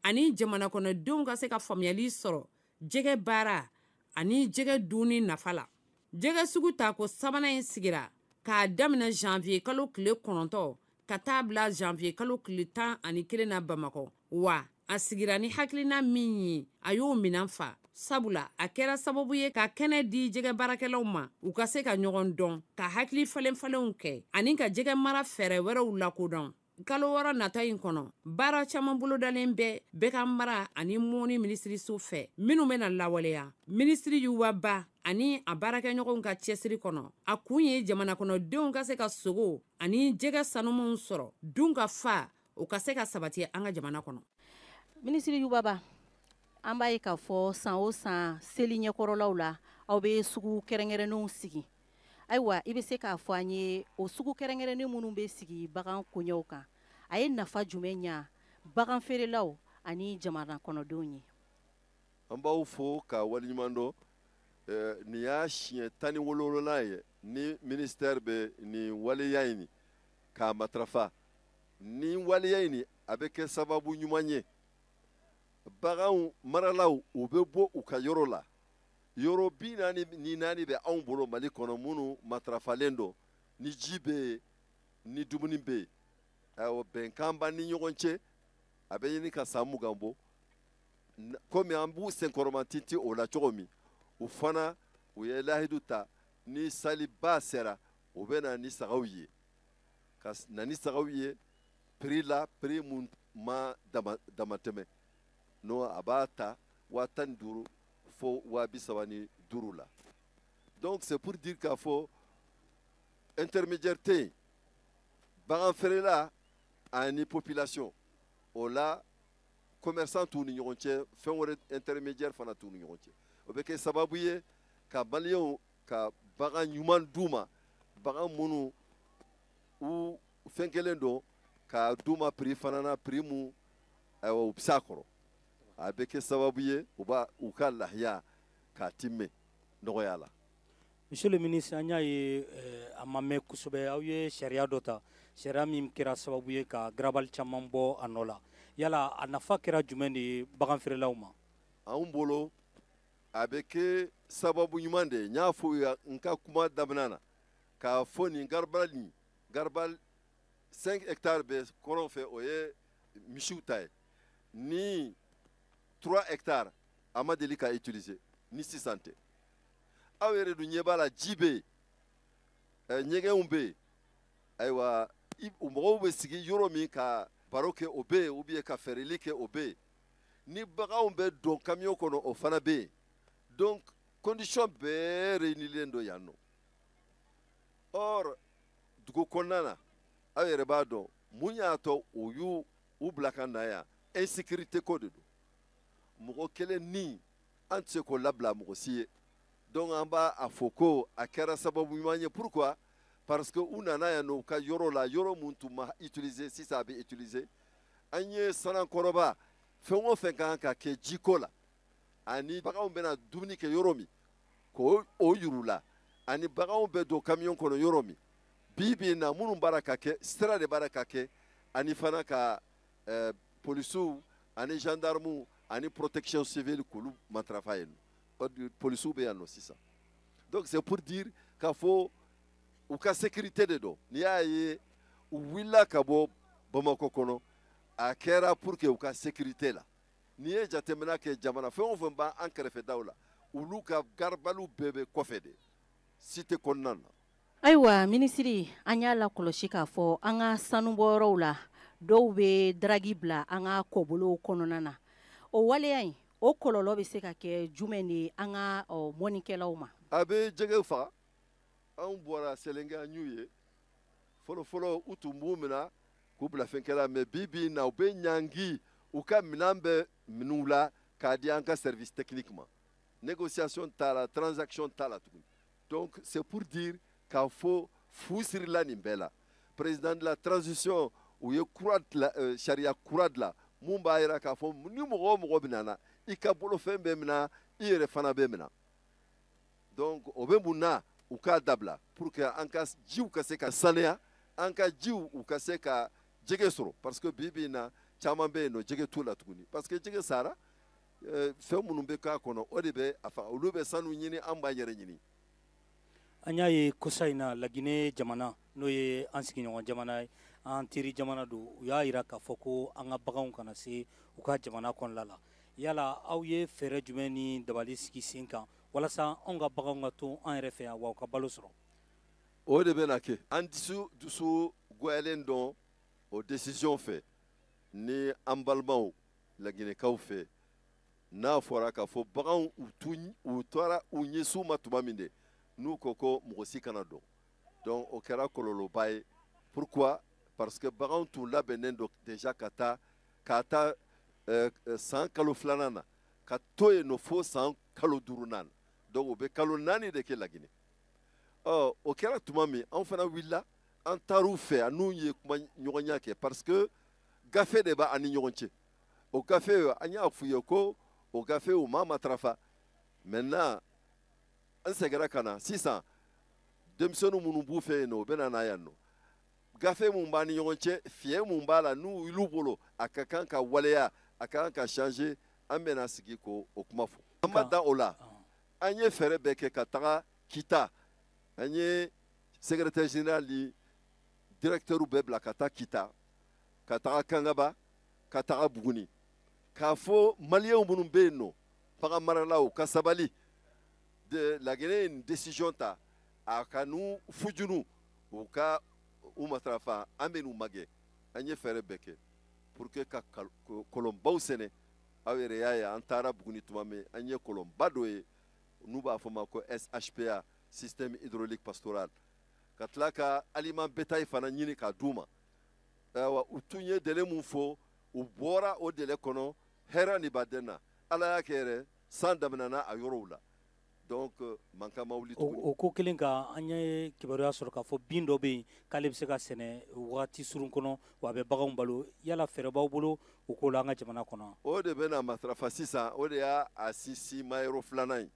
ani jamana kɔnɔdenw ka se ka faamuyali sɔrɔ jɛgɛ baara ani jɛgɛ dunni nafa la. Jɛgɛ sugu tako sabanan in sigira k'a daminɛ janvier kalo tile 9 ka taa bila janvier kalo tile 11 na Bamakɔ. Wa a sigira ni hakilina min ye, a y'o minɛn fa, sabula a kɛra sababu ye ka kɛnɛ di jɛgɛ baarakɛlaw ma u ka se ka ɲɔgɔn dɔn, ka hakili falen falenw kɛ ani ka jɛgɛ mara fɛɛrɛ wɛrɛw lakodɔn. Kalo 6 nata in kɔnɔ, baara caman bolodalen bɛ bagan mara ani mɔni minisiriso fɛ minnu bɛna lawaleya minisiri Yuba Ba ani a baarakɛɲɔgɔnw ka cɛsiri kɔnɔ. A kun ye jamana kɔnɔdenw ka se ka sogo ani jɛgɛ sanumanw sɔrɔ, dun ka fa o ka se ka sabati an ka jamana kɔnɔ. Minisiri Yuba Ba, an b'a ye k'a fɔ san o san seli ɲɛkɔrɔlaw la, aw bɛ sugu kɛrɛnkɛrɛnnenw sigi. Ayiwa, i bɛ se k'a fɔ an ye o sugu kɛrɛnkɛrɛnnen minnu bɛ sigi bagan koɲɛw kan, a ye nafa jumɛn ɲa bagan feerelaw ani jamana kɔnɔdenw ye? An b'aw fo ka waleɲuman dɔn. Nin y'a siɲɛ 17nan ye ni ministère bɛ nin waleya in k'a matarafa. Nin waleya in a bɛ kɛ sababu ɲuman ye, baganw maralaw u bɛ bɔ u ka yɔrɔ la. Yɔrɔ 44 bɛ anw bolo Mali kɔnɔ minnu matarafalen don, ni ji bɛ yen, ni dumuni bɛ yen. Ayiwa, bɛnkan b'an ni ɲɔgɔn cɛ, a bɛ ɲini ka san 20 bɔ. Komi an b'u senkɔrɔma tintin o la cogo min, u fana u ye lahidu ta, ni saliba sera u bɛ na ni sagaw ye, ka na ni sagaw ye prix la, prix mun ma damatɛmɛ, n'o a b'a ta 15,000 fo 35,000 la. Donc c'est pour dire k'a fɔ intermédiaire tɛ yen, bagan feerela ani population, o la commerçant t'u ni ɲɔgɔn cɛ, fɛn wɛrɛ intermédiaire fana t'u ni ɲɔgɔn cɛ. O bɛ kɛ sababu ye ka maliyɛnw ka bagan ɲuman d'u ma, bagan minnu u fɛn kelen don, ka d'u ma prix fana na, prix mun ayiwa u bɛ s'a kɔrɔ. A bɛ kɛ sababu ye u b'a u ka lahiya k'a timɛ nɔgɔya la. Monsieur le ministre, an y'a ye a ma mɛn kosɛbɛ, aw ye sariya dɔ ta, sariya min kɛra sababu ye ka garabali caman bɔ a nɔ la. Yala a nafa kɛra jumɛn de ye bagan feerelaw ma? Anw bolo a bɛ kɛ sababu ɲuman de ye. N y'a fɔ ye n ka kuma daminɛ na k'a fɔ nin garabali, garabali 5 hectares bɛ kɔrɔn fɛ, o ye misiw ta ye, ni 3 hectares a ma deli ka utiliser ni sisan tɛ. Aw yɛrɛ dun ɲɛ b'a la, ji bɛ yen, ɲɛgɛnw bɛ yen. Ayiwa, mɔgɔw bɛ sigi yɔrɔ min ka baro kɛ, o bɛ yen, ou bien ka feereli kɛ, o bɛ yen. Ni baganw bɛ don camion kɔnɔ, o fana bɛ yen. Donc condition bɛɛ réunilen don yan nɔ. Or dugu kɔnɔna na, aw yɛrɛ b'a dɔn mun y'a tɔ u y'u u bila ka na yan, insécurité ko de don. Mɔgɔ kelen ni an tɛ se k'o labila mɔgɔ si ye. Donc an b'a a fɔ ko a kɛra sababu ɲuman ye. Pourquoi? Parce que u nana yan nɔ, u ka yɔrɔ la, yɔrɔ mun tun ma utiliser, sisan a bɛ utiliser. An ye Sanankɔrɔba, fɛn o fɛn kan ka kɛ jiko la, ani baganw bɛna dumuni kɛ yɔrɔ min, k'o o yir'u la, ani baganw bɛ don camion kɔnɔ yɔrɔ min. Bi bi in na, minnu baara ka kɛ, sira de baara ka kɛ, ani fana ka polisiw ani gendarmew ani protection civile k'olu matarafa yen nɔ. Polisiw bɛ yan nɔ sisan. Donc c'est pour dire k'a fɔ u ka sécurité de don. N'i y'a ye u wulila ka bɔ Bamakɔ kɔnɔ, a kɛra pour que u ka sécurité la. N'i ye jateminɛ kɛ, jamana fɛn o fɛn b'an kɛrɛfɛdaw la, olu ka garabaliw bɛɛ bɛ kɔfɛ de, cité kɔnɔna na. Ayiwa minisiri, an y'a lakɔlɔsi k'a fɔ an ka sanubɔyɔrɔw la, dɔw bɛ drague bila an ka kɔbolow kɔnɔna na. O waleya in, o kɔlɔlɔ bɛ se ka kɛ jumɛn de ye an ka mɔnikɛlaw ma? A bɛ jɛgɛw faga. Anw bɔra Sɛlɛnkɛ, an y'u ye fɔlɔfɔlɔ, u tun b'u minɛ k'u bila fɛnkɛla, mais bi bi in na, u bɛ ɲangi, u ka minɛn bɛ minnu la k'a di an ka service technique ma. Négociation t'a la, transaction t'a la tuguni. Donc c'est pour dire k'a fɔ fu sirila nin bɛɛ la. Président de la transition, u ye kura dilan, sariya kura dilan mun b'a jira k'a fɔ ni mɔgɔ o mɔgɔ bɛ na, i ka bolofɛn bɛ minɛ, i yɛrɛ fana bɛ minɛ. Donc o bɛ mun na, u k'a dabila pour que an ka jiw ka se ka sanuya, an ka jiw u ka se ka jɛgɛ sɔrɔ, parce que bi bi in na, caman bɛ yen nɔ, jɛgɛ t'u la tuguni, parce que jɛgɛ sara. Fɛn minnu bɛ k'a kɔnɔ, o de bɛ a faga. Olu bɛ sanu ɲini, an b'an yɛrɛ ɲini. An y'a ye kosa in na, Laginɛ jamana, n'o ye an sigiɲɔgɔn jamana ye, an teri jamana don, u y'a jira k'a fɔ ko an ka baganw kana se u ka jamana kɔnɔna la. Yala aw ye fɛɛrɛ jumɛn ni dabali sigi sen kan walasa anw ka baganw ka to an yɛrɛ fɛ yan, wa u ka balo sɔrɔ? O de bɛna kɛ. An dusu goyalen dɔn o décision fɛ ni an balimaw Laginɛkaw fɛ. N'a fɔra k'a fɔ baganw u taara u ɲɛsin u ma tuma min de, n'u ko ko mɔgɔ si kana don, donc o kɛra kɔlɔlɔba ye. Pourquoi? Parce que baganw tun labɛnnen don déjà ka taa, k'a ta san kalo 2nan na ka to yen nɔ fo san kalo 5nan na. Donc u bɛ kalo 4 de kɛ Laginɛ. Ɔ, o kɛra tuma min, anw fana wulila, an taar'u fɛ, an n'u ye kuma ɲɔgɔnya kɛ, parce que gafe de b'an ni ɲɔgɔn cɛ. O gafe, an y'a f'u ye ko o gafe u ma matarafa. Maintenant an seginna ka na sisan, denmisɛnnin minnu b'u fɛ yen nɔ, u bɛ na n'a yan nɔ. Gafe mun b'an ni ɲɔgɔn cɛ, fiɲɛ mun b'a la n'u y'olu bolo, a ka kan ka waleya, a ka kan ka changer. An bɛna sigi k'o o kuma fɔ. An ma dan o la, an ye fɛɛrɛ bɛɛ kɛ ka taga Kita. An ye secrétaire général ni directeur bɛɛ bila ka taa Kita, ka taga Kangaba, ka taga Buguni, k'a fɔ Maliyɛnw minnu bɛ yen nɔ, bagan maralaw ka sabali de. Laginɛ ye nin décision ta, a ka n'u fujunu, u ka u matarafa, an bɛ n'u magɛn. An ye fɛɛrɛ bɛɛ kɛ pour que ka kɔlɔnbaw sɛnɛ. Aw yɛrɛ y'a ye, an taara Buguni tuma min, an ye kɔlɔnba dɔ ye n'u b'a fɔ ma ko SHPA, système hydraulique pastoral, ka tila ka aliment bétail fana ɲini k'a d'u ma. Ayiwa, u tun ye délai mun fɔ, u bɔra o délai kɔnɔ hɛrɛ ni baden na. Ala y'a kɛ yɛrɛ, san daminɛna a yɔrɔw la, donc mankan ma wuli tuguni. O ko kelen kan, an ye kibaruya sɔrɔ k'a fɔ bin dɔ bɛ yen k'ale bɛ se ka sɛnɛ wagati surun kɔnɔ, wa a bɛ baganw balo. Yala fɛɛrɛ b'aw bolo o ko la an ka jamana kɔnɔ? O de bɛna matarafa sisan, o de y'a a sinsin mayɔrɔ filanan ye.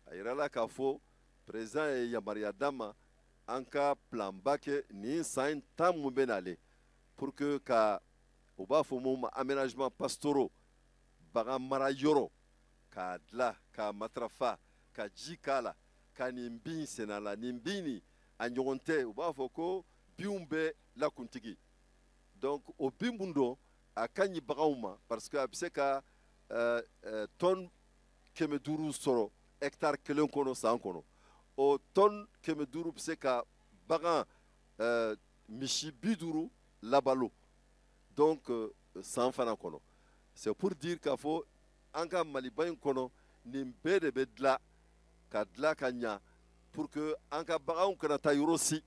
A yirala k'a fɔ président ye yamaruya d'an ma, an ka plan ba kɛ nin san in 10 mun bɛ nalen, pour que ka u b'a fɔ mun ma aménagement pastoraux, bagan mara yɔrɔ, k'a dilan, k'a matarafa, ka ji k'a la, ka nin bin sɛnɛ a la. Nin bin nin, a ɲɔgɔn tɛ. U b'a fɔ ko binw bɛ lakuntigi. Donc o bin mun don, a ka ɲi baganw ma, parce que a bɛ se ka tonne 500 sɔrɔ hectare kelen kɔnɔ san kɔnɔ. O tonne 500 bɛ se ka bagan misi 50 labalo, donc san fana kɔnɔ. C'est pour dire k'a fɔ an ka Maliba in kɔnɔ, nin bɛɛ de bɛ dilan ka dilan ka ɲa pour que an ka baganw kana taa yɔrɔ si,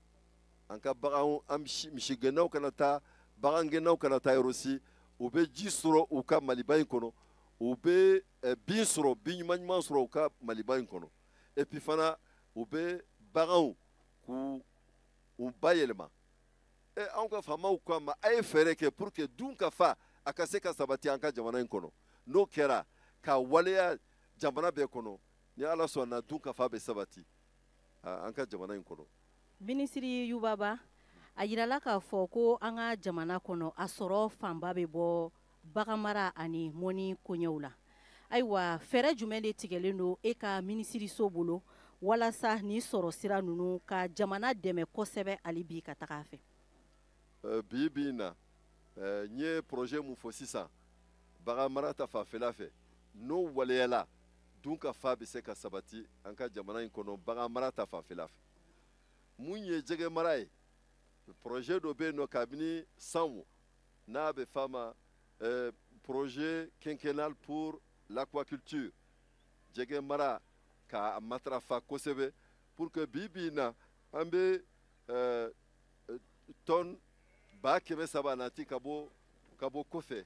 an ka baganw, an misigɛnnaw kana taa, bagangɛnnaw kana taa yɔrɔ si. U bɛ ji sɔrɔ u ka Maliba in kɔnɔ, u bɛ bin sɔrɔ, bin ɲuman ɲuman sɔrɔ u ka Maliba in kɔnɔ. Et puis fana, u bɛ baganw k'u u bayɛlɛma. E, anw ka faamaw ko an ma, a ye fɛɛrɛ kɛ pour que dun ka fa a ka se ka sabati an ka jamana in kɔnɔ. N'o kɛra ka waleya jamana bɛɛ kɔnɔ, ni Ala sɔnna, dun ka fa bɛ sabati an ka jamana in kɔnɔ. Minisiri Yuba Ba, a yirala k'a fɔ ko an ka jamana kɔnɔ, a sɔrɔ fanba bɛ bɔ baganmara ani mɔni koɲɛw la. Ayiwa, fɛɛrɛ jumɛn de tigɛlen don e ka minisiriso bolo walasa ni sɔrɔ sira ninnu ka jamana dɛmɛ kosɛbɛ hali bi ka taga a fɛ? Bi bi in na, n ye projet mun fɔ sisan bagan mara ta fanfɛla fɛ, n'o waleyala, dun ka fa bɛ se ka sabati an ka jamana in kɔnɔ bagan mara ta fanfɛla fɛ. Mun ye jɛgɛ mara ye, projet dɔ bɛ yen nɔ kabini sanw, n'a bɛ f'a ma projet quinquennal pour l'aquaculture, jɛgɛ mara k'a matarafa kosɛbɛ, pour que bi bi in na an bɛ tonne 300,000 nati ka bɔ kɔfɛ.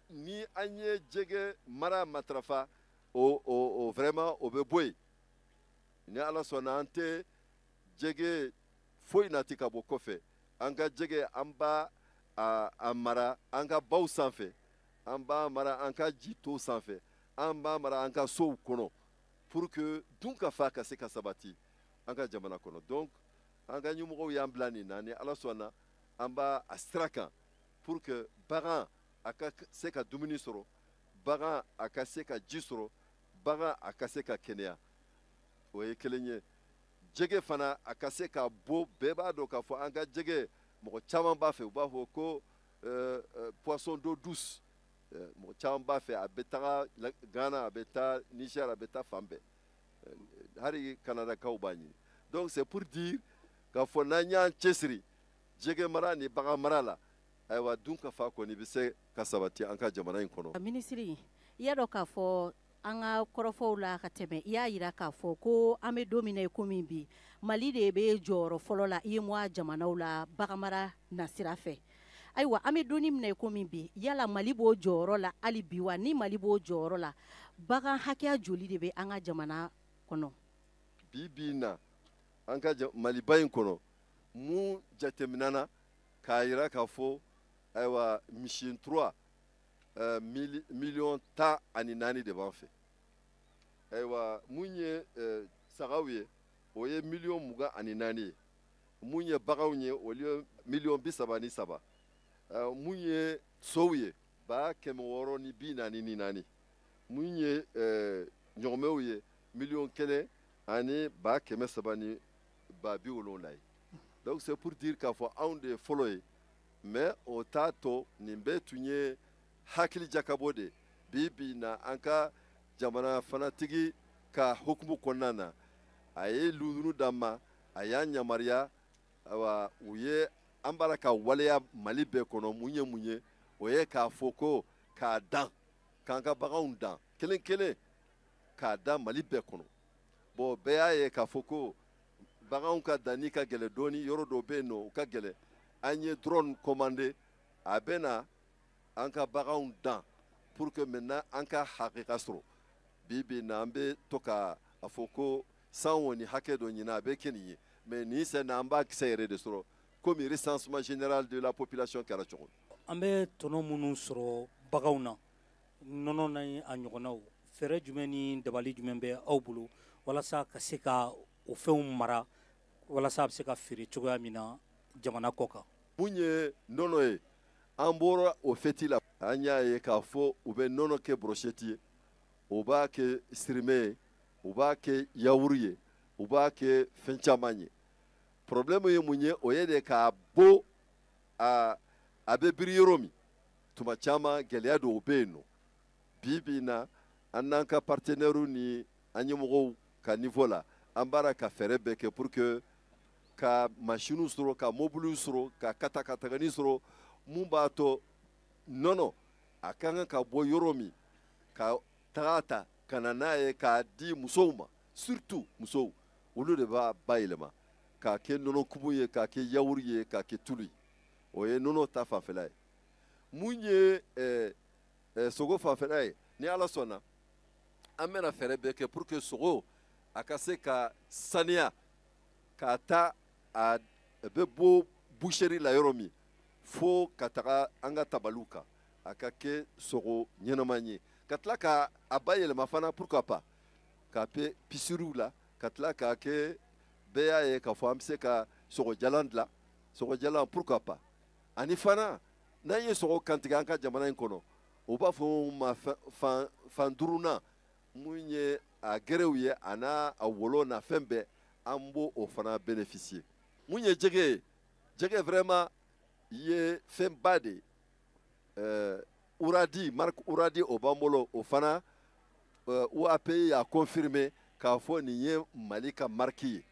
Ni an ye jɛgɛ mara matarafa, o vraiment o bɛ bɔ yen. Ni Ala sɔnna, an tɛ jɛgɛ foyi nati ka bɔ kɔfɛ. An ka jɛgɛ, an b'a a mara an ka baw sanfɛ, an b'a mara an ka jitow sanfɛ, an b'a mara an ka sow kɔnɔ, pour que dun ka fa ka se ka sabati an ka jamana kɔnɔ. Donc an ka ɲɛmɔgɔw y'an bila nin na, ni Ala sɔnna, an b'a a sira kan pour que bagan a ka se ka dumuni sɔrɔ, bagan a ka se ka ji sɔrɔ, bagan a ka se ka kɛnɛya. O ye kelen ye. Jɛgɛ fana, a ka se ka bɔ. Bɛɛ b'a dɔn k'a fɔ an ka jɛgɛ, mɔgɔ caman b'a fɛ, u b'a fɔ ko poisson d'eau douce. Mɔgɔ caman b'a fɛ, a bɛ taga Ghana, a bɛ taa Niger, a bɛ taa fan bɛɛ, hali Kanadakaw b'a ɲini. Donc c'est pour dire k'a fɔ n'an y'an cɛsiri jɛgɛ mara ni bagan mara la, ayiwa, dun ka fa kɔni bɛ se ka sabati an ka jamana in kɔnɔ. Minisiri, i y'a dɔn k'a fɔ an ka kɔrɔfɔw la ka tɛmɛ, i y'a yira k'a fɔ ko an bɛ don min na i komi bi, Mali de bɛ jɔyɔrɔ fɔlɔ la UEMOA jamanaw la baganmara nasira fɛ. Ayiwa, an bɛ don min na i komi bi, yala Mali b'o jɔyɔrɔ la hali bi wa? Ni Mali b'o jɔyɔrɔ la, bagan hakɛya joli de bɛ an ka jamana kɔnɔ? Bi bi in na, an ka Maliba in kɔnɔ, mun jateminɛna k'a yira k'a fɔ, ayiwa, misi 3 14,000,000 de b'an fɛ. Ayiwa, mun ye sagaw ye, o ye 24,000,000 ye. Mun ye baganw ye, olu ye 33,000,000. Mun ye sow ye, 644,000. Mun ye ɲɔgɔmɛw ye, 1,370,000 ye. Donc c'est pour dire k'a fɔ anw de ye fɔlɔ ye, mais o t'a to nin bɛɛ tun ye hakili jakabɔ de. Bi bi na, an ka jamana fanatigi ka hukumu kɔnɔna na, a ye luduru d'an ma, a y'an yamaruya. Ayiwa, u ye an b'a la ka waleya Mali bɛɛ kɔnɔ. Mun ye o ye k'a fɔ ko k'a dan, k'an ka baganw dan kelen kelen, k'a dan Mali bɛɛ kɔnɔ. Bon, bɛɛ y'a ye k'a fɔ ko baganw ka danni ka gɛlɛn dɔɔni, yɔrɔ dɔw bɛ yen nɔ, o ka gɛlɛn. An ye drone commandé, a bɛ na an ka baganw dan pour que maintenant an ka hakika sɔrɔ. Bi bi na, an bɛ to ka a fɔ ko san o ni hakɛ dɔ ɲini, a bɛ kɛ nin ye, mais nin sen na, an b'a kisɛ yɛrɛ de sɔrɔ, komi recensement général de la population kɛra cogo min. An bɛ tɔnɔ minnu sɔrɔ baganw na, nɔnɔ ni a ɲɔgɔnnaw, fɛɛrɛ jumɛn ni dabali jumɛn bɛ aw bolo walasa ka se ka o fɛnw mara, walasa a bɛ se ka feere cogoya min na jamana kɔ kan? Mun ye nɔnɔ ye, an bɔra o fɛti la, an y'a ye k'a fɔ u bɛ nɔnɔ kɛ brochette ye, u b'a kɛ sirimɛ ye, u b'a kɛ yawuru ye, u b'a kɛ fɛn caman ye. Problème ye mun ye? O ye de k'a bɔ a bɛ biri yɔrɔ min, tuma caman gɛlɛya dɔw bɛ yen nɔ. Bi bi in na, an n'an ka partenaires ni an ɲɛmɔgɔw ka niveau la, an b'a ka fɛɛrɛ bɛɛ kɛ pour que ka machines sɔrɔ, ka mobiliw sɔrɔ, ka katakatagani sɔrɔ, mun b'a to nɔnɔ A ka kan ka bɔ yɔrɔ min ka taga ta ka na n'a ye k'a di musow ma, surtout musow, olu de b'a bayɛlɛma k'a kɛ nɔnɔ kumu ye, k'a kɛ yawuru ye, k'a kɛ tulu ye. O ye nɔnɔ ta fanfɛla ye. Mun ye sogo fanfɛla ye, ni Ala sɔnna an bɛna fɛɛrɛ bɛɛ kɛ pour que sogo a ka se ka saniya k'a ta a bɛ bɔ boucherie la yɔrɔ min fo ka taga an ka tabaliw kan, a ka kɛ sogo ɲɛnama ye, ka tila ka a bayɛlɛma fana, pourquoi pas k'a kɛ pisiriw la, ka tila k'a kɛ bɛɛ y'a ye k'a fɔ an bɛ se ka sogojalan dilan, sogojalan pourquoi pas. Ani fana n'an ye sogo kantigɛ an ka jamana in kɔnɔ, u b'a fɔ ma fan duurunan mun ye a gerew ye, a n'a a wolo n'a fɛn bɛɛ, an b'o o fana bénéficier. Mun ye jɛgɛ ye, jɛgɛ vraiment ye fɛnba de ye. Uradi, marque Uradi o b'an bolo, o fana UAPI y'a confirmé k'a fɔ nin ye Mali ka marque ye.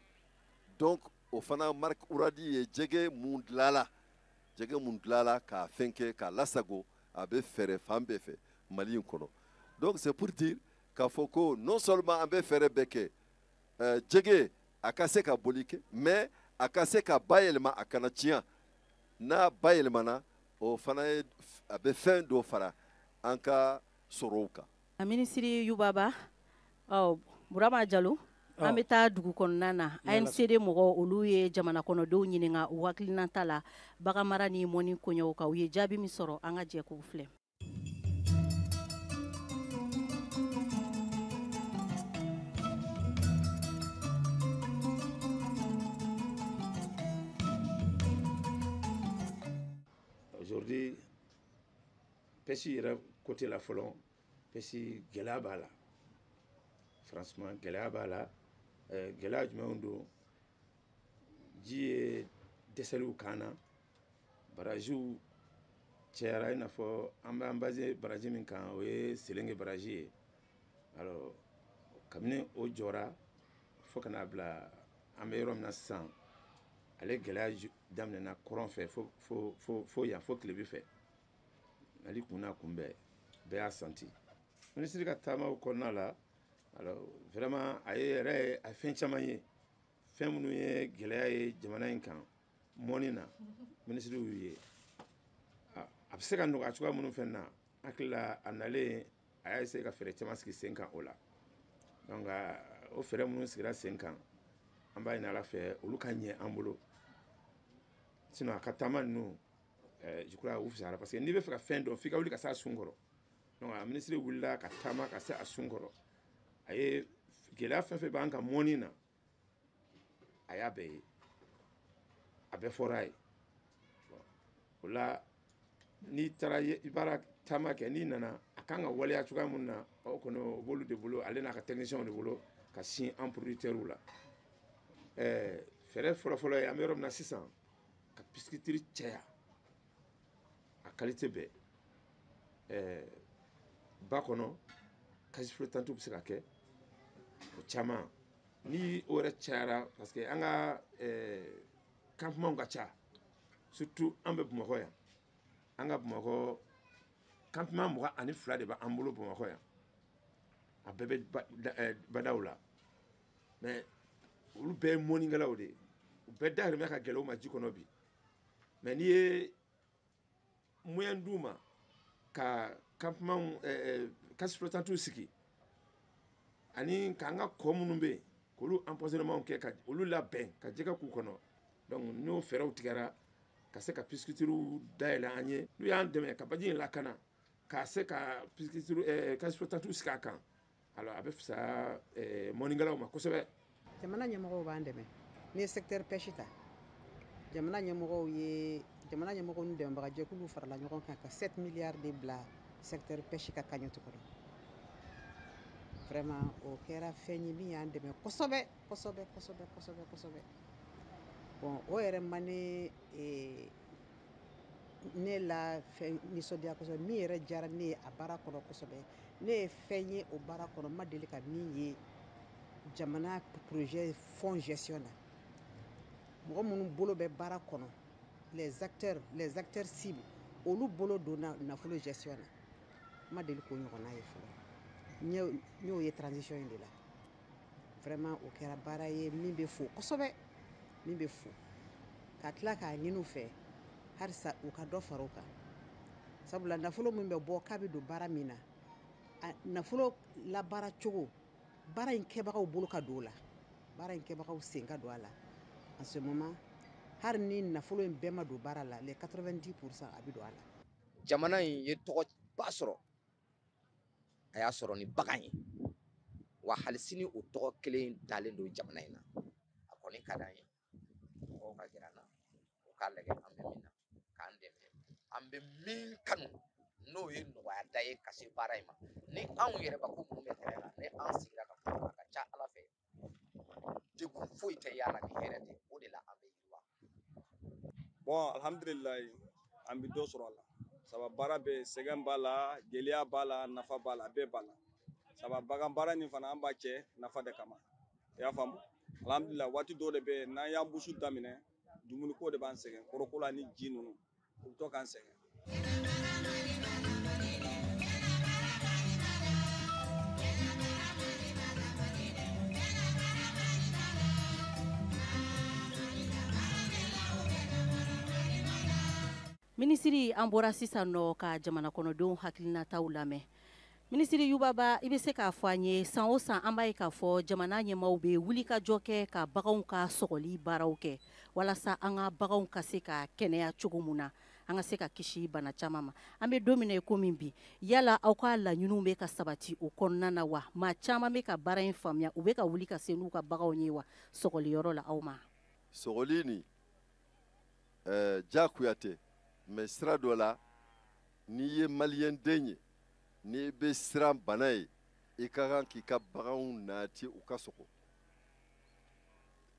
Donc o fana marque Uradi ye jɛgɛ mun dilanla, jɛgɛ mun dilanla k'a fɛn kɛ k'a lasago, a bɛ fɛɛrɛ fan bɛɛ fɛ Mali in kɔnɔ. Donc c'est pour dire k'a fɔ ko non seulement an bɛ fɛɛrɛ bɛɛ kɛ jɛgɛ a ka se ka boli kɛ, mais a ka se ka bayɛlɛma, a kana tiɲɛ. N'a bayɛlɛmana, o fana ye a bɛ fɛn dɔ fara an ka sɔrɔw kan. A minisiri Yuba Ba, ɔ Burama Jalo, an bɛ taa dugu kɔnɔna na. ANCD mɔgɔw, olu ye jamana kɔnɔdenw ɲininka u hakilinata la baganmara ni mɔni koɲɛw kan. U ye jaabi min sɔrɔ, an ka jɛ k'u filɛ. Aujourd'hui, pêche yɛrɛ côté la fɔlɔ, pêche gɛlɛya b'a la. Franchement, gɛlɛya b'a la. Gɛlɛya jumɛnw don? Ji ye dɛsɛliw k'an na, barajiw cayara, i n'a fɔ an b'an basé baraji min kan, o ye Selenge baraji ye. Alors kabini o jɔra fo ka n'a bila an bɛ yɔrɔ min na sisan, ale gɛlɛya daminɛna kɔrɔn fɛ fo fo fo fo yan, fo tilebi fɛ. Mali kun n'a kun bɛɛ, bɛɛ y'a santi. Minisiri ka taamaw kɔnɔna la, alors vraiment a ye yɛrɛ a fɛn caman ye, fɛn minnu ye gɛlɛya ye jamana in kan mɔni na, minisiri y'u ye. A bɛ se ka nɔgɔya cogoya minnu fɛn na, hakili la a nalen a y'a essayer ka fɛɛrɛ caman sigi sen kan o la. Donc o fɛɛrɛ minnu sigira sen kan, an b'a ɲini Ala fɛ olu ka ɲɛ an bolo. Sinon a ka taama ninnu, je crois u fisayara, parce que n'i bɛ fɛ ka fɛn dɔn, f'i ka wuli ka se a sun kɔrɔ. Donc a minisiri wulila ka taama ka se a sun kɔrɔ, a ye gɛlɛya fɛn fɛn b'an kan mɔni na, a y'a bɛɛ ye, a bɛɛ fɔra a ye. O la n'i taara i baara taama kɛ, n'i nana a kan ka waleya cogoya mun na, o kɔni o b'olu de bolo, ale n'a ka techniciens de bolo ka sin an producteurs la. Fɛɛrɛ fɔlɔfɔlɔ ye, an bɛ yɔrɔ min na sisan, ka pisciterie caya a qualité bɛɛ. Ba kɔnɔ case flottante bɛ se ka kɛ o caman, ni o yɛrɛ cayara, parce que an ka campement ka ca, surtout an bɛ Bamakɔ yan. An ka Bamakɔ campement 22 de b'an bolo Bamakɔ yan, a bɛɛ bɛ badaw la, mais olu bɛɛ ye mɔnikɛlaw de ye, u bɛɛ dahirimɛ ka gɛlɛn u ma ji kɔnɔ bi. Mais n'i ye moyen d'u ma ka campement case flottante sigi, ani k'an ka kɔ minnu bɛ yen k'olu empoisonnement kɛ, ka olu labɛn ka jɛgɛ k'u kɔnɔ. Donc n'o fɛɛrɛw tigɛra ka se ka pisciterie dayɛlɛ an ye, n'u y'an dɛmɛ ka baji in lakana, ka se ka pisciterie case flottante sigi a kan, alors a bɛ fisaya mɔnikɛlaw ma kosɛbɛ. Jamana ɲɛmɔgɔw b'an dɛmɛ. N'i ye secteur pêche ta, jamana ɲɛmɔgɔw ye, jamana ɲɛmɔgɔw ni dɛmɛbagajɛkuluw farala ɲɔgɔn kan ka 7 milliards de bila secteur pêche ka cagnotte kɔnɔ. Vraiment o kɛra fɛn ye min y'an dɛmɛ kosɛbɛ kosɛbɛ kosɛbɛ kosɛbɛ kosɛbɛ. Bon, o yɛrɛ ma ne ne la fɛn nisɔndiya kosɛbɛ. Min yɛrɛ diyara ne ye a baara kɔnɔ kosɛbɛ, ne ye fɛn ye o baara kɔnɔ n ma deli ka min ye jamana projet fonds gestion na. Mɔgɔ minnu bolo bɛ baara kɔnɔ, les acteurs cibles, olu bolo donna nafolo gestion na. N ma deli k'o ɲɔgɔnna ye fɔlɔ. N y'o ye transition in de la. Vraiment o kɛra baara ye min bɛ fo kosɛbɛ, min bɛ fo. Ka tila k'a ɲini u fɛ halisa u ka dɔ fara o kan. Sabula nafolo min bɛ bɔ k'a bɛ don baara min na, nafolo labaara cogo, baara in kɛbagaw bolo ka don o la, baara in kɛbagaw sen ka don a la. En ce moment, hali ni nafolo in bɛɛ ma don baara la, les 90% a bɛ don a la. Jamana in ye tɔgɔba sɔrɔ, a y'a sɔrɔ ni bagan ye, wa hali sini o tɔgɔ kelen dalen don jamana in na. A kɔni ka d'an ye mɔgɔw ka gɛrɛ an na, u k'a lajɛ an bɛ min na, k'an dɛmɛ. An bɛ min kanu n'o ye nɔgɔya da ye ka se baara in ma. Ni anw yɛrɛ bakun minnu bɛ terrain la, ni an sigira ka kuma, a ka ca Ala fɛ degun foyi tɛ y'a la ni hɛrɛ tɛ. O de la an bɛ yiriwa. Bon, alhamdulilayi, an bɛ dɔ sɔrɔ a la. Saba baara bɛ, sɛgɛn b'a la, gɛlɛya b'a la, nafa b'a la, a bɛɛ b'a la. Saba bagan baara nin fana an b'a kɛ nafa de kama. I y'a faamu? Alhamdulilayi, waati dɔw de bɛ yen n'an y'an busu daminɛ, dumuniko de b'an sɛgɛn, kɔrɔko la ni ji ninnu, u bɛ to k'an sɛgɛn. Minisiri, an bɔra sisan nɔ ka jamana kɔnɔdenw hakilinataw lamɛn. Minisiri Yuba Ba, i bɛ se k'a fɔ an ye, san o san an b'a ye k'a fɔ jamana ɲɛmaaw bɛ wuli ka jɔ kɛ ka baganw ka sɔgɔli baaraw kɛ walasa an ka baganw ka se ka kɛnɛya cogo mun na, an ka se ka kisi bana caman ma. An bɛ don min na i komi bi, yala aw ka laɲiniw bɛ ka sabati o kɔnɔna na wa? Maa caman bɛ ka baara in faamuya, u bɛ ka wuli ka se n'u ka baganw ye wa sɔgɔliyɔrɔ la aw ma? Sɔgɔli nin diyagoya tɛ, mais sira dɔ la, n'i ye maliyɛn den ye, n'i bɛ siran bana ye, i ka kan k'i ka baganw nati u ka sɔgɔ.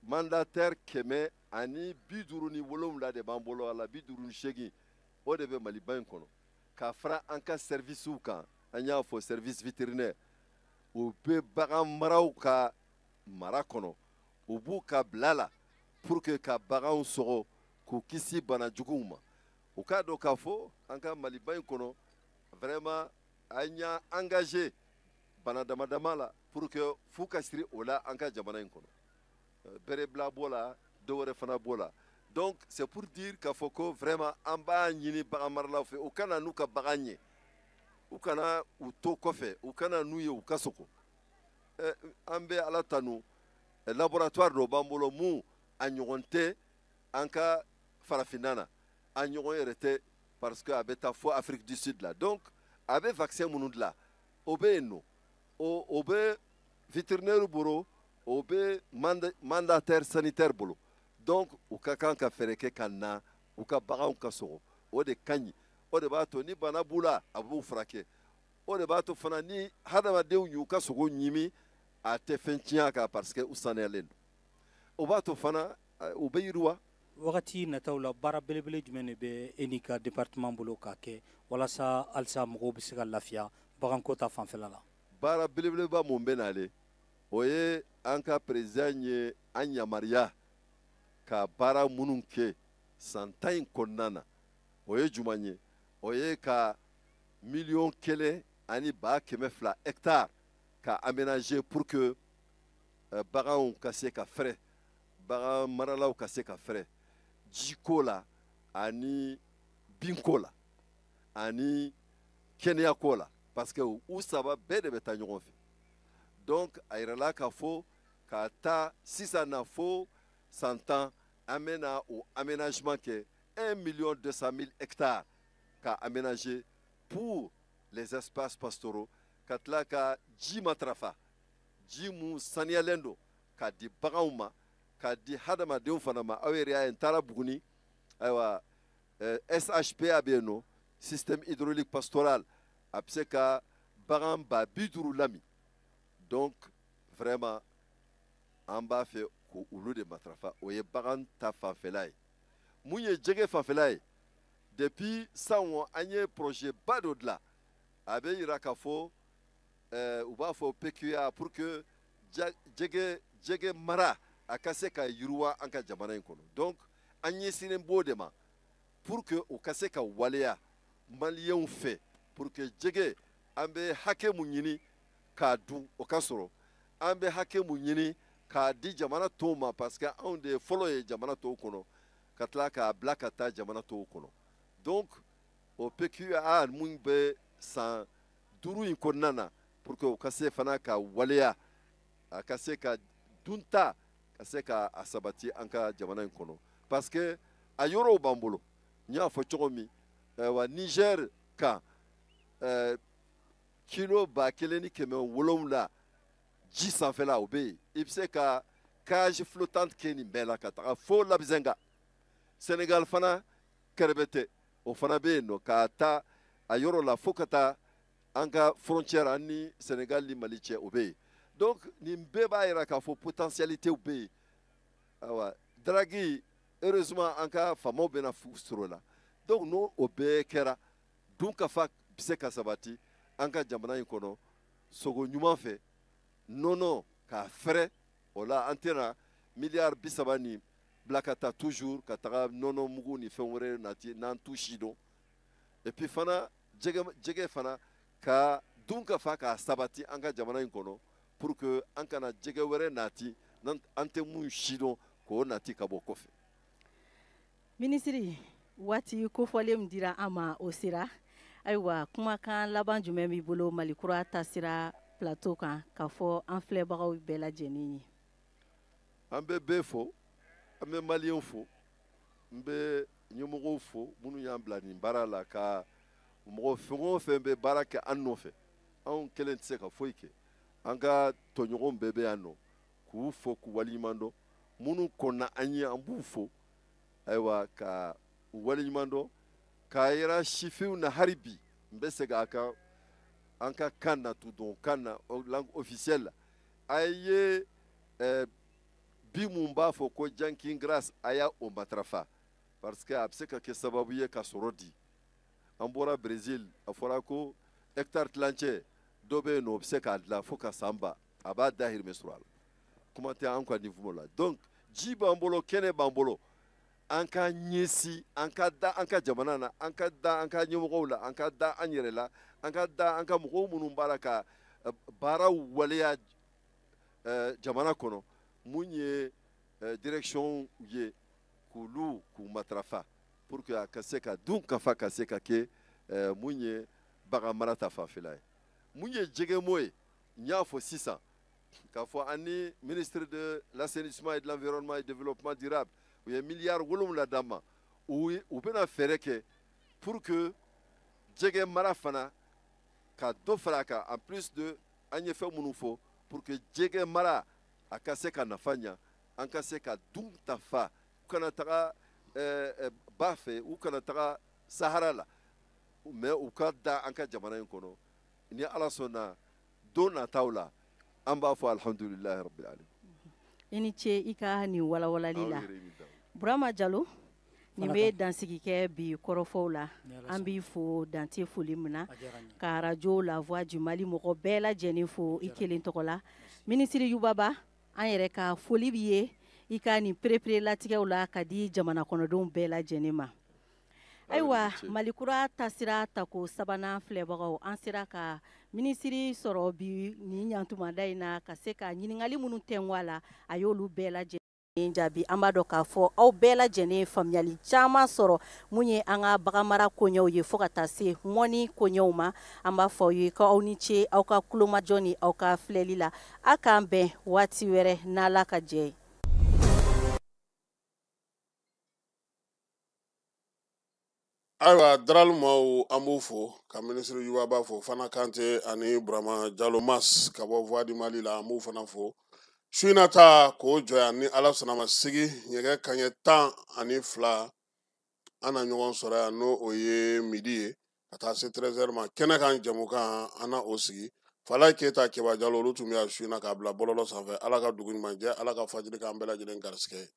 Mandataire 157 de b'an bolo, a la 58 o de bɛ Maliba in kɔnɔ. Ka fara an ka services kan, an y'a fɔ service vétérinaire, u bɛ bagan maraw ka mara kɔnɔ, u b'u ka bila la pour que ka baganw sɔgɔ k'u kisi bana juguw ma. U k'a dɔn k'a fɔ an ka Maliba in kɔnɔ, vraiment an y'an engagé bana dama dama la pour que f'u ka siri o la an ka jamana in kɔnɔ. Berebila b'o la, dɔw wɛrɛ fana b'o la. Donc c'est pour dire k'a fɔ ko vraiment an b'a ɲini bagan maralaw fɛ, u kana n'u ka bagan ɲɛ, u kana u to kɔfɛ, u kana n'u ye u ka sɔgɔ. An bɛ Ala tanu, laboratoire dɔ b'an bolo mun a ɲɔgɔn tɛ an ka farafinna na, a ɲɔgɔn yɛrɛ tɛ, parce que a bɛ taa fo Afrique du Sud la. Donc a bɛ vaccin minnu dilan, o bɛ yen nɔ, o bɛ vétérinaire bolo, o bɛ mandataire sanitaire bolo. Donc u ka kan ka fɛɛrɛ kɛ ka na u ka baganw ka sɔgɔ, o de ka ɲi. O de b'a to ni bana b'u la, a b'u furakɛ. O de b'a to fana ni hadamadenw y'u ka sogo ɲimi, a tɛ fɛn tiɲɛ a kan parce que u saniyalen don. O b'a to fana u bɛ yiriwa. Wagati nataw la, baara belebele jumɛn de bɛ e n'i ka département bolo k'a kɛ walasa halisa mɔgɔw bɛ se ka lafiya baganko ta fanfɛla la? Baara belebeleba mun bɛ nalen, o ye an ka président ye an yamaruya ka baara minnu kɛ san 10 in kɔnɔna na. O ye jumɛn ye? O ye ka 1,2 million hectares ka aménager pour que baganw ka se ka fɛrɛ, bagan maralaw ka se ka fɛrɛ jiko la ani binko la ani kɛnɛyako la, parce que u saba bɛɛ de bɛ taa ɲɔgɔn fɛ. Donc a yirala k'a fɔ ka taa sisan na fo san 10, an bɛna o aménagement kɛ 1 200 000 hectares ka aménager pour les espaces pastoraux, ka tila ka ji matarafa, ji mun saniyalen don k'a di baganw ma, k'a di hadamadenw fana ma. Aw yɛrɛ y'a ye, n taara Buguni, ayiwa, SHPA bɛ yen nɔ, système hydraulique pastoral, a bɛ se ka bagan 50 000 lami. Donc vraiment an b'a fɛ k'olu de matarafa. O ye bagan ta fanfɛla ye. Mun ye jɛgɛ fanfɛla ye, depuis san o an ye projet ba dɔ dilan, a bɛ yira k'a fɔ u b'a fɔ PQA, pour que jɛgɛ mara a ka se ka yiriwa an ka jamana in kɔnɔ. Donc an ɲɛsinnen b'o de ma pour que o ka se ka waleya maliyɛnw fɛ, pour que jɛgɛ An bɛ hakɛ mun ɲini k'a dun, o ka sɔrɔ. An bɛ hakɛ mun ɲini k'a di jamana tɔw ma, parce que anw de ye fɔlɔ ye jamana tɔw kɔnɔ, ka tila k'a bila ka taa jamana tɔw kɔnɔ. Donc o PQA mun bɛ san 5 in kɔnɔna na, pour que o ka se fana ka waleya, a ka se ka dunta ka se ka a sabati an ka jamana in kɔnɔ, parce que a yɔrɔw b'an bolo. N y'a fɔ cogo min, wa Niger kan kilo 1700 ji sanfɛla o bɛ yen. I bɛ se ka cage flottante kɛ nin bɛɛ la ka taga fo Labizenga. Sénégal fana kɛrɛfɛ tɛ, o fana bɛ yen nɔ, ka taa a yɔrɔ la fo ka taa an ka frontière an ni Sénégal ni Mali cɛ, o bɛ yen. Donc nin bɛɛ b'a yira k'a fɔ potentialité bɛ yen. Ayiwa, drague, heureusement an ka faamaw bɛna fu sɔrɔ la. Donc n'o o bɛɛ kɛra, dunkafa bɛ se ka sabati an ka jamana in kɔnɔ sogo ɲuman fɛ, nɔnɔ k'a fɛrɛ. O la an tɛna miliyari 30 nin bila ka taa toujours ka taga nɔnɔ mugu ni fɛn wɛrɛ nati n'an t'u si dɔn. Et puis fana jɛgɛ fana ka dunkafa k'a sabati an ka jamana in kɔnɔ, pour que an kana jɛgɛ wɛrɛ nati an tɛ mun si dɔn k'o nati ka bɔ kɔfɛ. Minisiri, waati kofɔlen min dira an ma, o sera. Ayiwa, kumakan laban jumɛn b'i bolo Mali Kura Taasira plateau kan k'a fɔ an filɛbagaw bɛɛ lajɛlen ye? An bɛ bɛɛ fo, an bɛ maliyɛnw fo, n bɛ ɲɛmɔgɔw fo minnu y'an bila nin baara la, ka mɔgɔ fɛn o fɛn bɛ baara kɛ an nɔfɛ. Anw kelen tɛ se ka foyi kɛ, an ka tɔɲɔgɔnw bɛɛ bɛ yan nɔ, k'u fo k'u waleɲuman dɔn. Minnu kɔnna an ɲɛ, an b'u fo, ayiwa, ka u waleɲuman dɔn, k'a yira sifinw na. Hali bi n bɛ segin a kan, an ka kan na, tudon kan na, langue officielle la, a ye bi mun b'a fɔ ko Jankin Grace, a y'a o matarafa, parce que a bɛ se ka kɛ sababu ye ka sɔrɔ di. An bɔra Brésil, a fɔra ko hectare tilancɛ dɔ bɛ yen nɔ, o bɛ se k'a dilan fo ka san 1000, a b'a dahirimɛ sɔrɔ a la. Kuma tɛ an ka niveau la. Donc ji b'an bolo, kɛnɛ b'an bolo, an ka ɲɛsin, an ka da an ka jamana na, an ka da an ka ɲɛmɔgɔw la, an ka da an yɛrɛ la, an ka da an ka mɔgɔw minnu b'a la ka baaraw waleya jamana kɔnɔ, mun ye direction ye, k'olu k'u matarafa pour que a ka se ka dunkafa ka se ka kɛ mun ye bagan mara ta fanfɛla ye. Mun ye jɛgɛmo ye, n y'a fɔ sisan k'a fɔ an ni ministre de l'assainissement et de l'environnement et développement durable, u ye miliyari 7 d'an ma. U bɛna fɛɛrɛ kɛ pour que jɛgɛ mara fana ka dɔ fara a kan, en plus de an ye fɛn minnu fɔ, pour que jɛgɛ mara a ka se ka nafa ɲa, an ka se ka dun ta fa. U kana taga ba fɛ, u kana taga Sahara la, mais u ka da an ka jamana in kɔnɔ. Ni Ala sɔnna, don nataw la an b'a fɔ alhamdulilahi rabbil alamin. I ni ce i ka nin walawalali la. Burama Jalo, nin bɛ dansigi kɛ bi kɔrɔfɔw la. An b'i fo dante foli min na, ka arajo La Voix du Mali mɔgɔ bɛɛ lajɛlen fo i kelen tɔgɔ la. Minisiri Yuba Ba, an yɛrɛ ka foli b'i ye i ka nin perepere latigɛw la ka di jamana kɔnɔdenw bɛɛ lajɛlen ma. Ayiwa, Mali Kura Taasira tako sabanan filɛbagaw, an sera ka minisiri sɔrɔ bi nin ɲantumada in na ka se ka ɲininkali minnu tɛnku a la, a y'olu bɛɛ lajɛlen jaabi. An b'a dɔn k'a fɔ aw bɛɛ lajɛlen faamuyali caman sɔrɔ mun ye an ka baganmara koɲɛw ye fo ka taa se mɔni koɲɛw ma. An b'a fɔ aw ye k'aw ni ce aw ka kulomajɔ ni aw ka filɛli la. A k'an bɛn waati wɛrɛ n'Ala ka jɛ ye. Ayiwa, Daral maaw, an b'u fo ka minisiri Yuba Ba fo, Fana Kante ani Burama Jalo Mas ka bɔ Voix du Mali la, an b'u fana fo. Su in na ta k'o jɔ yan, ni Ala sɔnna ma, sigi nɛgɛ kanɲɛ 12 an na ɲɔgɔn sɔrɔ yan, n'o o ye midi ye, ka taa se 13h ma. Kɛnɛ kan jɛmukan, an na o sigi. Falaye Keyita, Keba Jalo, olu tun bɛ yan su in na k'a bila bɔlɔlɔ sanfɛ. Ala ka dugu ɲuman jɛ, Ala ka fajiri k'an bɛɛ lajɛlen garisɛgɛ ye.